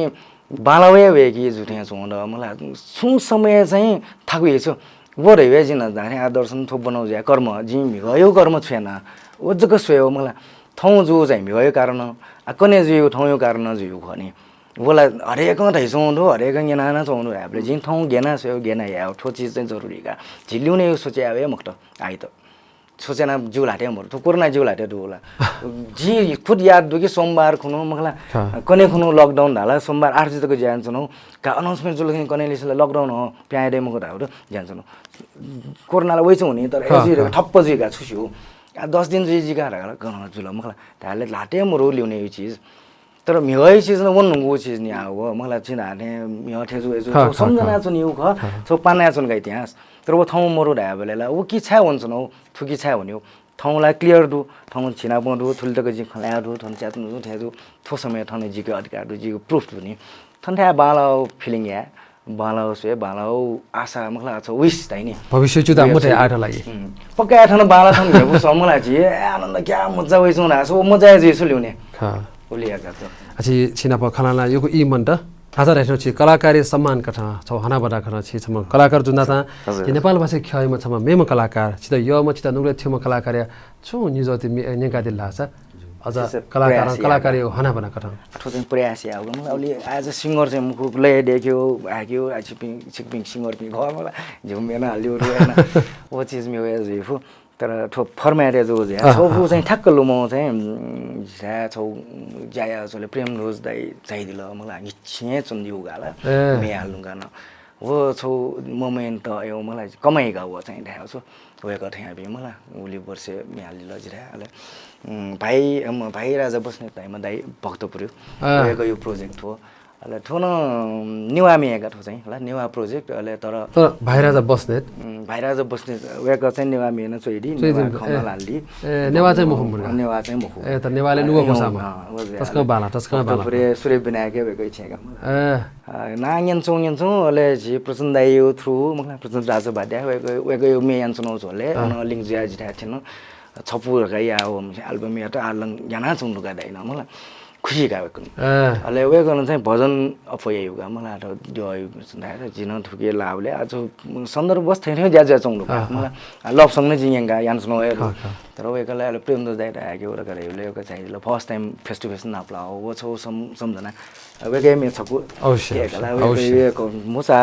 बांलावया वय्‌की जुथें च्वं द मला। छुं समय चाहिँ थाकु हे छु। व धैवे जिन धाने आदर्शन थ्व बनौ ज्या कर्म, जिं म्हिगयो कर्म छ्वयेना। व जक स्वयेव मला। थौं जु चाहिँ म्हिगयो कारण, आ, कने जुयु थौं यु कारण जुयु खः नि। वला हरेकं धैसौं दु, हरेकं गेना नं चौं दु। आबले जिं थौं गेना स्वयेव गेना याव, थ्व चिज चाहिँ जरुरी का। झिल्युने यु सोचे आवे मखत, आइत। सोचेना ज्यू ल्हाते मरु, थ्व कोरोना ज्यू ल्हाते दु होला। जि खुद याद दु कि सोमबार खुनु मखला, कने खुनु lockdown धाला, सोमबार आठ बजे तक ज्या याना च्वनु। का announcement जुल कि कने लिसला lockdown हो, प्यां दे मखु धाउ ज्या याना च्वनु। कोरोनाला वइचु हुनि, तर एजी ठप्प जुइका छुस्यु। आ, दस दिन जुइ जिका धाला, गन जुल मखला। धाले ल्हाते मरु ल्युने यु चिज। तर म्हिगः चिज नं वन नुगु चिज नि आ व, मला चिन हाने म्हिगः थेजु एजु सम्झना चुन यु ख, छौ पाना चुन का इतिहास। तर व थौं मरु धायेबले ला, व कि छाय् वन चुन, थुकी छाय् वन्यु। थौं ला clear दु, थौं छिनापं दु, थुलि तक जि खँ ल्हाये दु, थौं च्यातुन दु, थेजु थ्व समय थौं जिके अधिकार दु, जिके proof दु नि। थौं थाय् बांलाउ feeling या, बांलाउ स्वये, बांलाउ आशा मखला छ wish धाइ नि। भविष्य चुदा मते आठ लागि। पक्का थन बांला थन घेबु समला जि, ए, आनन्द क्या मजा वइसु ना, सो मजा जुइसु ल्युने। उलिया का। अछि छिनाप खलाना युगु ई मन्त। आजा राइथन छि कलाकारी सम्मान कथं, छौ हनाबना कथं छि छम कलाकार जुन्दाता। नेपाल भाषा ख्याइमा छम मेम कलाकार, छित यम छित नुगले थिम कलाकार। छु निजति मे नेकादिल लासा। अझ कलाकार कलाकारी हनाबना कथं। अथवा चाहिँ प्रयास या होगा। मतलब अली as a singer चाहिँ मुखु लय देख्यो, आग्यो, आ छिपिं, छिपिं singer पिं घर मला, झिउ मेना हाल्यो रे ना। वो चिज मे वया जुइफु। तर थो format या जो जे। छौ फु चाहिँ ठ्याक्क लुमो चाहिँ, झा छौ जाया चले प्रेम रोज दाइ चाहिदिल, मला निच्छे चुन्दिउ गाला। मे हालुंगा न। वो छौ moment त यो मला कमाइगा वो चाहिँ धायो छौ। वय्‌कः थें याबी मला, उलि वर्षे म्ये हालिल जिरे। अले भाइ, भाइ राजा बस्नेत धाइम्ह दाइ भक्तपुर। वय्‌कःयो project थ्व। अले थ्व नं नेवाः म्ये का थ्व चाहिँ, होला, नेवाः project। अले तर भाइ राजा बस्नेत, भाइ राजा बस्नेत वय्‌कः चाहिँ नेवाः म्ये नं च्वइदी, नेवाः खँ नं ल्हाली। नेवाः चाहिँ मखु मुर्गा। नेवाः चाहिँ मखु। ए, त नेवाःले नुगः कोसामा। तस्कं बाला, तस्कं बाला। भक्तपुरे सूर्य विनायक वय्‌कः इच्छा का मला। ए। नां न्यंचुं न्यंचुं, अले झी प्रचण्ड दाइयो through, मखला प्रचण्ड राजभाद्या, वय्‌कःयो म्ये यानाच्वनागु झ्वलय्, अन link जुया जिथाय् थ्यन। छपु धकाः या, album यात आलं यानाच्वंगु धकाः धाइ न, मखला खुसी का वय्‌कलं। अले वय्‌कलं चाहिँ भजन अप्वः याइगु का, मखला त द्यःयो धायेत, जि नं थुके लाःबलय्, आ सन्दर्भवश थें थें ज्या जुयाच्वंगु का, मखला love song नं जिं यंका यानाच्वनागु हे दु। तर वय्‌कलं अले प्रेमध्वज दाइ धायेके व धकाः धाइबलय् वय्‌कः चाहिँ first time face to face नापलाः, व छौ सम-, सम्झना। वय्‌कःया म्ये छपु अवश्य, अवश्य। मुसा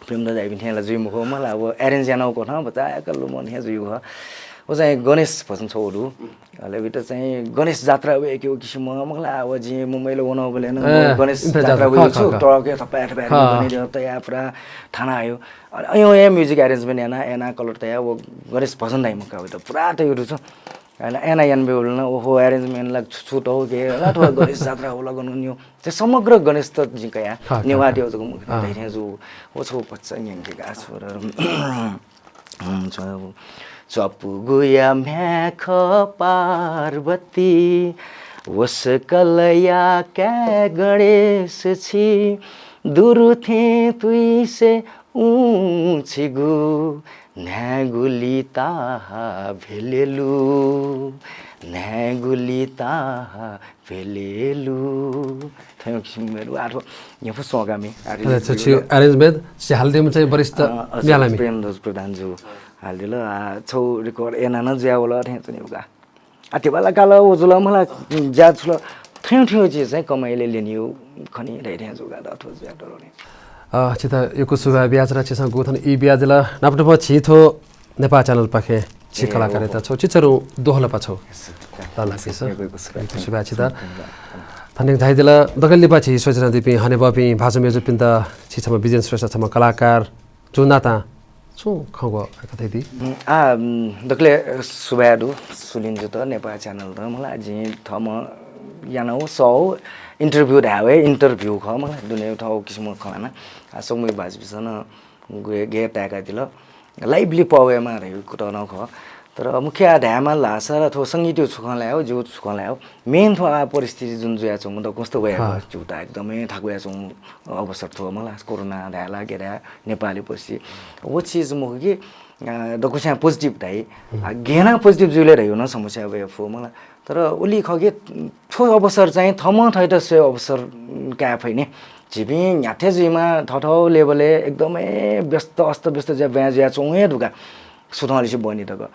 प्रेमध्वज दाइपिं थें ला जुइ मखु, मला व arrange यानागु कथं बचा एक लुमन हे जुइगु ह। व चाहिँ गणेश भजन छगू दु। अले भित्र चाहिँ गणेश जात्रा वय्‌केगु किसिमं, मखु ला, व जिं मुम्बईलय् वनाबलय् नं ए, गणेश इन्टर जात्रा जात्रा, वय्‌केगु खः, छु, खः, खः। ट्रकय् थपाय् थपाय् खः। गणेश तयाः पुरा थाना आयो। अले अय्‌नं हे music arrangement याना, याना colour तयाः व गणेश भजन धाइम्ह का वइत पुरा तयागु दु छु। अले याना यानाबलय् नं ओहो arrangement ला छु छु तःगु के ला, थ्व गणेश जात्रा होला गन न्यू। चाहिँ समग्र गणेश त जिं कया, खः, खः, नेवाः खः। देव जक मखु, अँ। धैर्य जु, व छगू पच्चा न्यंके का छु र। हुँ, च्व-, च्वपुगुया म्ह्याय् खः पार्वती, वसकलया काय् गणेश छि, दुरु थें तुइसे उं छिगु, न्हाय्‌गुलि ताहा भेलेलु, न्हाय्‌गुलि ताहा भेलेलु। थ्व किसिमं मेरु आठो न्ह्यफु सोंगामि। अले छ छु arrangement छि हालदिम चाहिँ वरिष्ठ अ, अ, म्यालामि। प्रेमध्वज प्रधान जु हालदिल। आ, छौ record एना न ज्या वल थें चनिउगा। आ, तिबाला काल व जुल मला ज्या छुल थ्यौ थ्यौ चिज चाहिँ कमाइले लेनियु खनि धै थें जुगा द थ्व ज्या दरोने। अ, छित यक्व सुभाय् बियाच्वना, छिसं गुथन ई बियादिल। नापनाप छि थ्व नेपाः channel पाखें छि ए, कलाकारयात ओहो। छौ चिचरु दोहलपा छौ। Yes, yes. ताला किस। यक्व यक्व सुभाय्। यक्व सुभाय् छित। थनिक धाइदिल, दकले लिपा छि स्वयाच्वनादीपिं हनेबहःपिं भाजु मय्‌जुपिन्त छि छम्ह बिजेन श्रेष्ठ छम्ह कलाकार जुनातां छुं खँग्वः कथै दी। उम्, आ, उम्, दकले सुभाय् दु, सुलिन जुत, नेपाः channel त, मला जिं थःम्हं यानाउ सौ interview धाये, interview खः, मला दुने थौ किसिम खँ ना। आ, सौम्य भाजु बिसन गुए गे ताय्‌कादिल। Lively पवय्‌मा धयागु कुतः नं खः। तर मुख्य धायेमाल धाःसा थ्व संगीतयु छु खँ ल्हायेगु, ज्यू छु खँ ल्हायेगु। Main थ्व आ परिस्थिति जुन जुयाच्वंगु दक्वसित वया हाँ। ज्यूता एकदमै थाकुयाच्वंगु अवसर थ्व मला। कोरोना धाये ला, गे धाये, नेपाली परिस्थिति। व चिज मखु कि, अ, दक्वस्यां positive धाइ। हम्म। आ, गेना positive जुइले धयागु नं समस्या वया फु मला। तर उलि खः कि थ्व अवसर चाहिँ थःम्हं थःत स्वये अवसर, उम्, काये फइ नि। झीपिं न्ह्याथे जुइमा थःथः level-य् एकदमै व्यस्त, अस्तव्यस्त जुया ब्वाँय् जुयाच्वंगु हे दुगा। सुथंलिसे बहनी तक।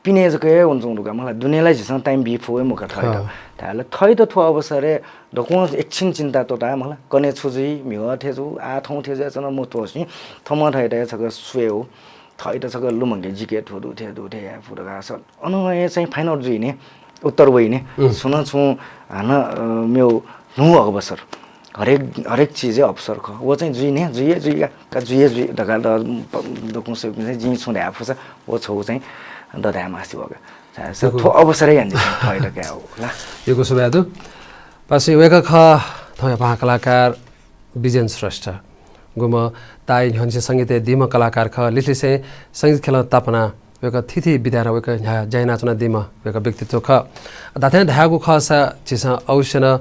पिने जक हे वनाच्वंगु दुगा। मला दुने ला झीसं time बी फु हे मखु थःत। हाँ। धायेला थःत थ्व अवसरय् दक्वं एकछिन चिन्ता त्वःता मला कने छु जुइ, म्हिगः थे जु, आ थौं थे जुयाच्वन मत्वःसिं थःम्हं थःत हे छकः स्वयेगु। थःत छकः लुमंके जिके थ्व दु, थे दु, थे याये फु धकाः स-, अन हे चाहिँ find out जुइ नि, उत्तर वइ नि। उम्। छुं न छुं हानं, अ, मेगु न्हू अवसर। हरेक, हरेक चिजय् अवसर खः। व चाहिँ जुइ नि, जुइ हे जुइ का, का जुइ हे जुइ धकाः द-, प-, दक्वं स्वइपिं चाहिँ जिं छुं धाये फुसा, व छगू चाहिँ दधाये मास्ति वः का। स-, स-, यक्व थ्व अवसर हे यानादिसँ, थःत काये हो ला। यक्व सुभाय् दु। पासां वय्‌कः खः थौंया पाहां कलाकार बिजेन श्रेष्ठ, गुम्ह ताःया न्ह्यःने संगीतय् दीम्ह कलाकार खः। लिसलिसें संगीत ख्यलं तापानाः वय्‌कः थीथी विधाय् वय्‌कः न्ह्याः ज्या यानाच्वनादीम्ह वय्‌कः व्यक्तित्व खः। धात्थें धायेगु खःसा झीसं अवश्य नं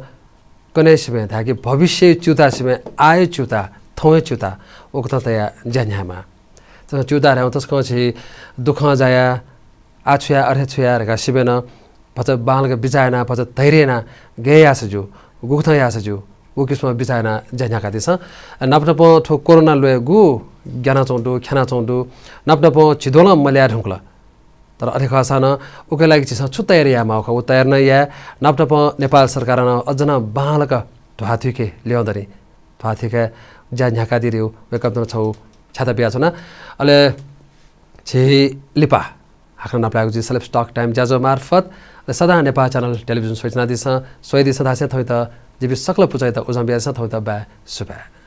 कन्हय् सिबें धाय्‌कि भविष्यय् च्यूताः सिबें आःया च्यूताः, थौंया च्यूताः उकथं तयाः ज्या न्ह्यायेमाः। तसकं च्यूताः धायेवं तसकं झी दुःखं जाया, आः छु याये, अथे छु याये धकाः सिबें नं भचा बांलाक बिचाः यानाः, भचा धैर्य यानाः गय् याःसा ज्यू, गुकथं याःसा ज्यू, उ किसिमं बिचाः यानाः ज्या न्ह्याकादिसँ। नापनापं थ्व कोरोना ल्वय् गु ग्यानाच्वंगु दु, ख्यानाच्वंगु दु, नापनापं झिद्वलं मल्याये धुंकल। तर अथे खःसां नं उकिया लागि झीसं छु तयारी यायेमाःगु खः, उ तयारी नं याये। नापनापं नेपाल सरकारं नं अझ नं बांलाक ध्वाथुइके ल्यं दनि। ध्वाथुइकाः ज्या न्ह्याकादीगु वय्‌कःपिन्त छगू छ्याता बियाच्वना। अले झी लिपा हाकनं नापलायेगु जुइ Celebs Talk Time ज्याझ्वः मार्फत। अले सदां नेपाः channel television स्वयाच्वनादिसँ, स्वयादिसँ धासें थौंयात जिपिं सकल पुचःयात उजं बियादिसँ, थौंयात bye, सुभाय्।